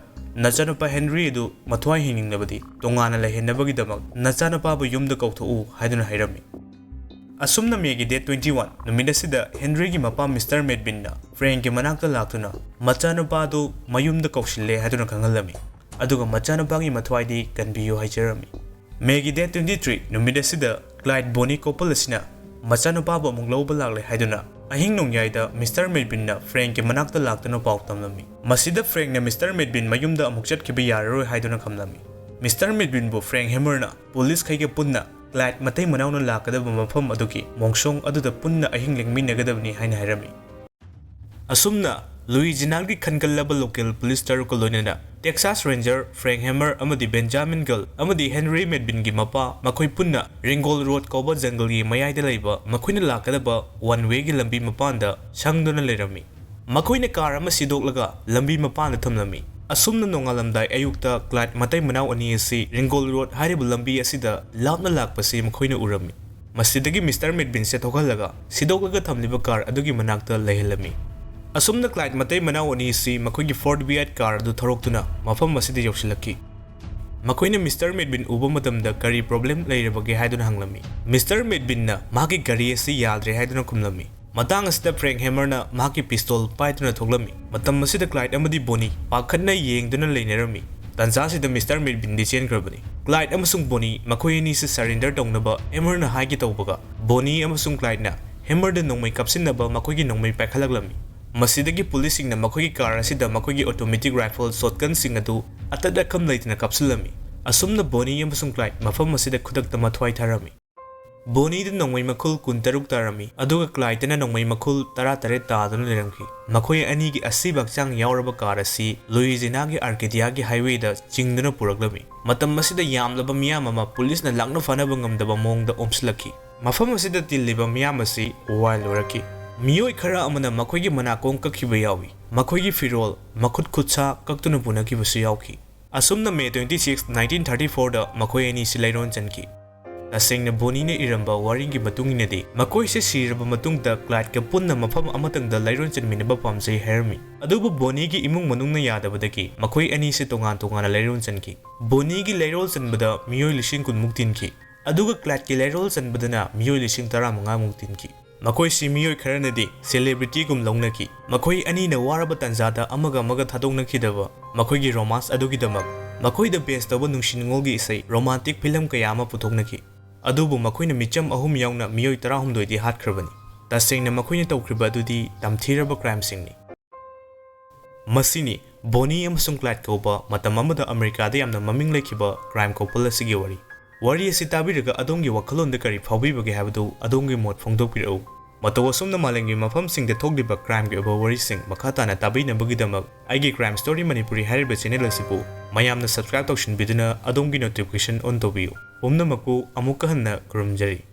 "ꯅꯆꯥꯅꯨꯄꯥ ꯍꯦꯟꯔꯤ ꯑꯗꯨ ꯃꯊ꯭ꯋꯥꯏ ꯍꯤꯡꯅꯤꯡꯂꯕꯗꯤ ꯇꯣꯉꯥꯟꯅ ꯂꯩꯍꯟꯅꯕꯒꯤꯗꯃꯛ ꯅꯆꯥꯅꯨꯄꯥꯕꯨ ꯌꯨꯝꯗ ꯀꯧꯊꯣꯛꯎ" ꯍꯥꯏꯗꯨꯅ ꯍꯥꯏꯔꯝꯃꯤ꯫ ꯑꯁꯨꯝꯅ ꯃꯦꯒꯤ date twenty one ꯅꯨꯃꯤꯠ ꯑꯁꯤꯗ ꯍꯦꯟꯔꯤꯒꯤ ꯃꯄꯥ ꯃꯤꯁꯇꯔ ꯃꯦꯗꯕꯤꯟꯅ ꯐ꯭ꯔꯦꯡꯀꯤ ꯃꯅꯥꯛꯇ ꯂꯥꯛꯇꯨꯅ ꯃꯆꯥꯅꯨꯄꯥꯗꯨ ꯃꯌꯨꯝꯗ ꯀꯧꯁꯤꯜꯂꯦ ꯍꯥꯏꯗꯨꯅ ꯈꯪꯍꯜꯂꯝꯃꯤ, ꯑꯗꯨꯒ ꯃꯆꯥꯅꯨꯄꯥꯒꯤ ꯃꯊ꯭ꯋꯥꯏꯗꯤ ꯀꯟꯕꯤꯌꯨ ꯍꯥꯏꯖꯔꯝꯃꯤ꯫ ꯃꯦꯒꯤ date twenty three ꯅꯨꯃꯤꯠ ꯑꯁꯤꯗ ꯀ꯭ꯂꯥꯏꯗ ꯕꯣꯅꯤ couple ꯑꯁꯤꯅ ꯃꯆꯥꯅꯨꯄꯥꯕꯨ ꯑꯃꯨꯛ ꯂꯧꯕ ꯂꯥꯛꯂꯦ ꯍꯥꯏꯗꯨꯅ ꯑꯍꯤꯡ ꯅꯣꯡꯌꯥꯏꯗ ꯃꯤꯁꯇꯔ ꯃꯦꯗꯕꯤꯟꯅ ꯐ꯭ꯔꯦꯡꯀꯤ ꯃꯅꯥꯛꯇ ꯂꯥꯛꯇꯨꯅ ꯄꯥꯎ ꯇꯝꯂꯝꯃꯤ꯫ ꯃꯁꯤꯗ ꯐ꯭ꯔꯦꯡꯅ ꯃꯤꯁꯇꯔ ꯃꯦꯗꯕꯤꯟ ꯃꯌꯨꯝꯗ ꯑꯃꯨꯛ ꯆꯠꯈꯤꯕ ꯌꯥꯔꯔꯣꯏ ꯍꯥꯏꯗꯨꯅ ꯈꯝꯂꯝꯃꯤ꯫ ꯃꯤꯁꯇꯔ ꯃꯦꯗꯕꯤꯟꯕꯨ ꯐ꯭ꯔꯦꯡ ꯍꯦꯃꯔꯅ ꯄꯨꯂꯤꯁꯈꯩꯒ ꯄꯨꯟꯅ ꯀ꯭ꯂꯥꯏꯗ ꯃꯇꯩ ꯃꯅꯥꯎꯅ ꯂꯥꯛꯀꯗꯕ ꯃꯐꯝ ꯑꯗꯨꯒꯤ ꯃꯣꯡꯁꯣꯡ ꯑꯗꯨꯗ ꯄꯨꯟꯅ ꯑꯍꯤꯡ ꯂꯦꯡꯃꯤꯟꯅꯒꯗꯕꯅꯤ ꯍꯥꯏꯅ ꯍꯥꯏꯔꯝꯃꯤ꯫ ꯑꯁꯨꯝꯅ ꯂꯨꯏꯖꯤꯅꯥꯒꯤ ꯈꯟꯒꯠꯂꯕ local ꯄꯨꯂꯤꯁ ꯇꯔꯨꯛꯀ ꯂꯣꯏꯅꯅ ꯇꯦꯛꯁꯥꯁ ꯔꯦꯟꯖꯔ ꯐ꯭ꯔꯦꯡ ꯍꯦꯃꯔ ꯑꯃꯗꯤ ꯕꯦꯟꯖꯥꯃꯤꯟ ꯒꯜ ꯑꯃꯗꯤ ꯍꯦꯟꯔꯤ ꯃꯦꯗꯕꯤꯟꯒꯤ ꯃꯄꯥ, ꯃꯈꯣꯏ ꯄꯨꯟꯅ ꯔꯤꯡꯒꯣꯜ ꯔꯣꯗ ꯀꯧꯕ ꯖꯪꯒꯜꯒꯤ ꯃꯌꯥꯏꯗ ꯂꯩꯕ ꯃꯈꯣꯏꯅ ꯂꯥꯛꯀꯗꯕ one wayꯒꯤ ꯂꯝꯕꯤ ꯃꯄꯥꯟꯗ ꯁꯪꯗꯨꯅ ꯂꯩꯔꯝꯃꯤ꯫ ꯃꯈꯣꯏꯅ ꯀꯥꯔ ꯑꯃ ꯁꯤꯗꯣꯛꯂꯒ ꯂꯝꯕꯤ ꯃꯄꯥꯟꯗ ꯊꯝꯂꯝꯃꯤ꯫ ꯑꯁꯨꯝꯅ ꯅꯣꯡꯉꯥꯜꯂꯝꯗꯥꯏ ꯑꯌꯨꯛꯇ ꯀ꯭ꯂꯥꯏꯗ ꯃꯇꯩ ꯃꯅꯥꯎ ꯑꯅꯤ ꯑꯁꯤ ꯔꯤꯡꯒꯣꯜ ꯔꯣꯗ ꯍꯥꯏꯔꯤꯕ ꯂꯝꯕꯤ ꯑꯁꯤꯗ ꯂꯥꯞꯅ ꯂꯥꯛꯄꯁꯤ ꯃꯈꯣꯏꯅ ꯎꯔꯝꯃꯤ꯫ ꯃꯁꯤꯗꯒꯤ ꯃꯤꯁꯇꯔ ꯃꯦꯗꯕꯤꯟꯁꯦ ꯊꯣꯛꯍꯜꯂꯒ ꯁꯤꯗꯣꯛꯂꯒ ꯊꯝꯂꯤꯕ ꯀꯥꯔ ꯑꯗꯨꯒꯤ ꯃꯅꯥꯛꯇ ꯂꯩꯍꯜꯂꯝꯃꯤ꯫ ꯑꯁꯨꯝꯅ ꯀ꯭ꯂꯥꯏꯗ ꯃꯇꯩ ꯃꯅꯥꯎ ꯑꯅꯤ ꯑꯁꯤ ꯃꯈꯣꯏꯒꯤ Ford Fiat ꯀꯥꯔ ꯑꯗꯨ ꯊꯧꯔꯣꯛꯇꯨꯅ ꯃꯐꯝ ꯑꯁꯤꯗ ꯌꯧꯁꯤꯜꯂꯛꯈꯤ꯫ ꯃꯈꯣꯏꯅ ꯃꯤꯁꯇꯔ ꯃꯦꯗꯕꯤꯟ ꯎꯕ ꯃꯇꯝꯗ ꯀꯔꯤ ꯄ꯭ꯔꯣꯕ꯭ꯂꯦꯝ ꯂꯩꯔꯕꯒꯦ ꯍꯥꯏꯗꯨꯅ ꯍꯪꯂꯝꯃꯤ꯫ ꯃꯤꯁꯇꯔ ꯃꯦꯗꯕꯤꯟꯅ ꯃꯍꯥꯛꯀꯤ ꯒꯥꯔꯤ ꯑꯁꯤ ꯌꯥꯗ꯭ꯔꯦ ꯍꯥꯏꯗꯨꯅ ꯈꯨꯝꯂꯝꯃꯤ꯫ ꯃꯇꯥꯡ ꯑꯁꯤꯗ ꯐ꯭ꯔꯦꯡ ꯍꯦꯃꯔꯅ ꯃꯍꯥꯛꯀꯤ ꯄꯤꯁꯇꯣꯜ ꯄꯥꯏꯗꯨꯅ ꯊꯣꯛꯂꯝꯃꯤ꯫ ꯃꯇꯝ ꯑꯁꯤꯗ ꯀ꯭ꯂꯥꯏꯗ ꯑꯃꯗꯤ ꯕꯣꯅꯤ ꯄꯥꯈꯠꯅ ꯌꯦꯡꯗꯨꯅ ꯂꯩꯅꯔꯝꯃꯤ꯫ ꯇꯥꯟꯖꯥꯁꯤꯗ ꯃꯤꯁꯇꯔ ꯃꯦꯗꯕꯤꯟꯗꯤ ꯆꯦꯟꯈ꯭ꯔꯕꯅꯤ꯫ ꯀ꯭ꯂꯥꯏꯗ ꯑꯃꯁꯨꯡ ꯕꯣꯅꯤ ꯃꯈꯣꯏ ꯑꯅꯤꯁꯤ ꯁꯔꯦꯟꯗꯔ ꯇꯧꯅꯕ ꯍꯦꯃꯔꯅ ꯍꯥꯏꯒꯦ ꯇꯧꯕꯒ, ꯕꯣꯅꯤ ꯑꯃꯁꯨꯡ ꯀ꯭ꯂꯥꯏꯗꯅ ꯍꯦꯃꯔꯗ ꯅꯣꯡꯃꯩ ꯀꯥꯞꯁꯤꯟꯅꯕ ꯃꯈꯣꯏꯒꯤ ꯅꯣꯡꯃꯩ ꯄꯥꯏꯈꯠꯂꯛꯂꯝꯃꯤ꯫ ꯃꯁꯤꯗꯒꯤ ꯄꯨꯂꯤꯁꯁꯤꯡꯅ ꯃꯈꯣꯏꯒꯤ ꯀꯥꯔ ꯑꯁꯤꯗ ꯃꯈꯣꯏꯒꯤ automatic rifle shotgunꯁꯤꯡ ꯑꯗꯨ ꯑꯇꯠ ꯑꯈꯝ ꯂꯩꯇꯅ ꯀꯥꯞꯁꯤꯜꯂꯝꯃꯤ꯫ ꯑꯁꯨꯝꯅ ꯕꯣꯅꯤ ꯑꯃꯁꯨꯡ ꯀ꯭ꯂꯥꯏꯗ ꯃꯐꯝ ꯑꯁꯤꯗ ꯈꯨꯗꯛꯇ ꯃꯊ꯭ꯋꯥꯏ ꯊꯥꯔꯝꯃꯤ꯫ ꯕꯣꯅꯤꯗ ꯅꯣꯡꯃꯩ ꯃꯈꯨꯜ ꯀꯨꯟꯇꯔꯨꯛ ꯇꯥꯔꯝꯃꯤ, ꯑꯗꯨꯒ ꯀ꯭ꯂꯥꯏꯗꯅ ꯅꯣꯡꯃꯩ ꯃꯈꯨꯜ ꯇꯔꯥꯇꯔꯦꯠ ꯇꯥꯗꯨꯅ ꯂꯩꯔꯝꯈꯤ꯫ ꯃꯈꯣꯏ ꯑꯅꯤꯒꯤ ꯑꯁꯤꯕ ꯍꯛꯆꯥꯡ ꯌꯥꯎꯔꯕ ꯀꯥꯔ ꯑꯁꯤ ꯂꯨꯏꯖꯤꯅꯥꯒꯤ ꯑꯥꯔꯀꯦꯗꯤꯌꯥꯒꯤ ꯍꯥꯏꯋꯦꯗ ꯆꯤꯡꯗꯨꯅ ꯄꯨꯔꯛꯂꯝꯃꯤ꯫ ꯃꯇꯝ ꯑꯁꯤꯗ ꯌꯥꯝꯂꯕ ꯃꯤꯌꯥꯝ ꯑꯃ ꯄꯨꯂꯤꯁꯅ ꯂꯥꯛꯅ ꯐꯥꯅꯕ ꯉꯝꯗꯕ ꯃꯑꯣꯡꯗ ꯑꯣꯝꯁꯤꯜꯂꯛꯈꯤ꯫ ꯃꯐꯝ ꯑꯁꯤꯗ ꯇꯤꯜꯂꯤꯕ ꯃꯤꯌꯥꯝ ꯑꯁꯤ wild ꯑꯣꯏꯔꯛꯈꯤ꯫ ꯃꯤꯑꯣꯏ ꯈꯔ ꯑꯃꯅ ꯃꯈꯣꯏꯒꯤ ꯃꯅꯥꯀꯣꯡ ꯀꯛꯈꯤꯕ ꯌꯥꯎꯏ꯫ ꯃꯈꯣꯏꯒꯤ ꯐꯤꯔꯣꯜ, ꯃꯈꯨꯠ ꯈꯨꯠꯁꯥ ꯀꯛꯇꯨꯅ ꯄꯨꯅꯈꯤꯕꯁꯨ ꯌꯥꯎꯈꯤ꯫ ꯑꯁꯨꯝꯅ May twenty six, nineteen thirty fourꯗ ꯃꯈꯣꯏ ꯑꯅꯤꯁꯤ ꯂꯩꯔꯣꯟ ꯆꯟꯈꯤ꯫ ꯇꯁꯦꯡꯅ ꯕꯣꯅꯤꯅ ꯏꯔꯝꯕ ꯋꯥꯔꯤꯒꯤ ꯃꯇꯨꯡ ꯏꯟꯅꯗꯤ, ꯃꯈꯣꯏꯁꯦ ꯁꯤꯔꯕ ꯃꯇꯨꯡꯗ ꯀ꯭ꯂꯥꯏꯗꯀ ꯄꯨꯟꯅ ꯃꯐꯝ ꯑꯃꯇꯪꯗ ꯂꯩꯔꯣꯟ ꯆꯟꯃꯤꯟꯅꯕ ꯄꯥꯝꯖꯩ ꯍꯥꯏꯔꯝꯃꯤ꯫ ꯑꯗꯨꯕꯨ ꯕꯣꯅꯤꯒꯤ ꯏꯃꯨꯡ ꯃꯅꯨꯡꯅ ꯌꯥꯗꯕꯗꯒꯤ ꯃꯈꯣꯏ ꯑꯅꯤꯁꯦ ꯇꯣꯉꯥꯟ ꯇꯣꯉꯥꯟꯅ ꯂꯩꯔꯣꯟ ꯆꯟꯈꯤ꯫ ꯕꯣꯅꯤꯒꯤ ꯂꯩꯔꯣꯜ ꯆꯟꯕꯗ ꯃꯤꯑꯣꯏ ꯂꯤꯁꯤꯡ ꯀꯨꯟꯃꯨꯛ ꯇꯤꯟꯈꯤ, ꯑꯗꯨꯒ ꯀ꯭ꯂꯥꯏꯗꯀꯤ ꯂꯩꯔꯣꯜ ꯆꯟꯕꯗꯅ ꯃꯤꯑꯣꯏ ꯂꯤꯁꯤꯡ ꯇꯔꯥꯃꯉꯥꯃꯨꯛ ꯇꯤꯟꯈꯤ꯫ ꯃꯈꯣꯏꯁꯤ ꯃꯤꯑꯣꯏ ꯈꯔꯅꯗꯤ ꯁꯦꯂꯦꯕ꯭ꯔꯤꯇꯤꯒꯨꯝ ꯂꯧꯅꯈꯤ꯫ ꯃꯈꯣꯏ ꯑꯅꯤꯅ ꯋꯥꯔꯕ ꯇꯥꯟꯖꯥꯗ ꯑꯃꯒ ꯑꯃꯒ ꯊꯥꯗꯣꯛꯅꯈꯤꯗꯕ ꯃꯈꯣꯏꯒꯤ ꯔꯣꯃꯥꯟꯁ ꯑꯗꯨꯒꯤꯗꯃꯛ ꯃꯈꯣꯏꯗ ꯕꯦꯁ ꯇꯧꯕ ꯅꯨꯡꯁꯤ ꯅꯨꯡꯉꯣꯜꯒꯤ ꯏꯁꯩ, ꯔꯣꯃꯥꯟꯇꯤꯛ ꯐꯤꯂꯝ ꯀꯌꯥ ꯑꯃ ꯄꯨꯊꯣꯛꯅꯈꯤ꯫ ꯑꯗꯨꯕꯨ ꯃꯈꯣꯏꯅ ꯃꯤꯆꯝ ꯑꯍꯨꯝ ꯌꯥꯎꯅ ꯃꯤꯑꯣꯏ ꯇꯔꯥꯍꯨꯝꯗꯣꯏꯗꯤ ꯍꯥꯠꯈ꯭ꯔꯕꯅꯤ꯫ ꯇꯁꯦꯡꯅ ꯃꯈꯣꯏꯅ ꯇꯧꯈ꯭ꯔꯤꯕ ꯑꯗꯨꯗꯤ ꯇꯝꯊꯤꯔꯕ ꯀ꯭ꯔꯥꯏꯝꯁꯤꯡꯅꯤ꯫ ꯃꯁꯤꯅꯤ ꯕꯣꯅꯤ ꯑꯃꯁꯨꯡ ꯀ꯭ꯂꯥꯏꯗ ꯀꯧꯕ ꯃꯇꯝ ꯑꯃꯗ ꯑꯃꯦꯔꯤꯀꯥꯗ ꯌꯥꯝꯅ ꯃꯃꯤꯡ ꯂꯩꯈꯤꯕ ꯀ꯭ꯔꯥꯏꯝ ꯀꯣꯄꯜ ꯑꯁꯤꯒꯤ ꯋꯥꯔꯤ꯫ ꯋꯥꯔꯤ ꯑꯁꯤ ꯇꯥꯕꯤꯔꯒ ꯑꯗꯣꯝꯒꯤ ꯋꯥꯈꯜꯂꯣꯟꯗ ꯀꯔꯤ ꯐꯥꯎꯕꯤꯕꯒꯦ ꯍꯥꯏꯕꯗꯨ ꯑꯗꯣꯝꯒꯤ ꯃꯣꯠ ꯐꯣꯡꯗꯣꯛꯄꯤꯔꯛꯎ꯫ ꯃꯇꯧ ꯑꯁꯨꯝꯅ ꯃꯥꯂꯦꯝꯒꯤ ꯃꯐꯝꯁꯤꯡꯗ ꯊꯣꯛꯂꯤꯕ ꯀ꯭ꯔꯥꯏꯝꯒꯤ ꯑꯣꯏꯕ ꯋꯥꯔꯤꯁꯤꯡ ꯃꯈꯥ ꯇꯥꯅ ꯇꯥꯕꯤꯅꯕꯒꯤꯗꯃꯛ ꯑꯩꯒꯤ Crime Story Manipuri ꯍꯥꯏꯔꯤꯕ ꯆꯦꯅꯦꯜ ꯑꯁꯤꯕꯨ ꯃꯌꯥꯝꯅ ꯁꯕꯁꯀ꯭ꯔꯥꯏꯕ ꯇꯧꯁꯤꯟꯕꯤꯗꯨꯅ ꯑꯗꯣꯝꯒꯤ ꯅꯣꯇꯤꯐꯤꯀꯦꯁꯟ ꯑꯣꯟ ꯇꯧꯕꯤꯌꯨ꯫ ꯄꯨꯝꯅꯃꯛꯄꯨ ꯑꯃꯨꯛꯀ ꯍꯟꯅ ꯈꯨꯔꯨꯝꯖꯔꯤ꯫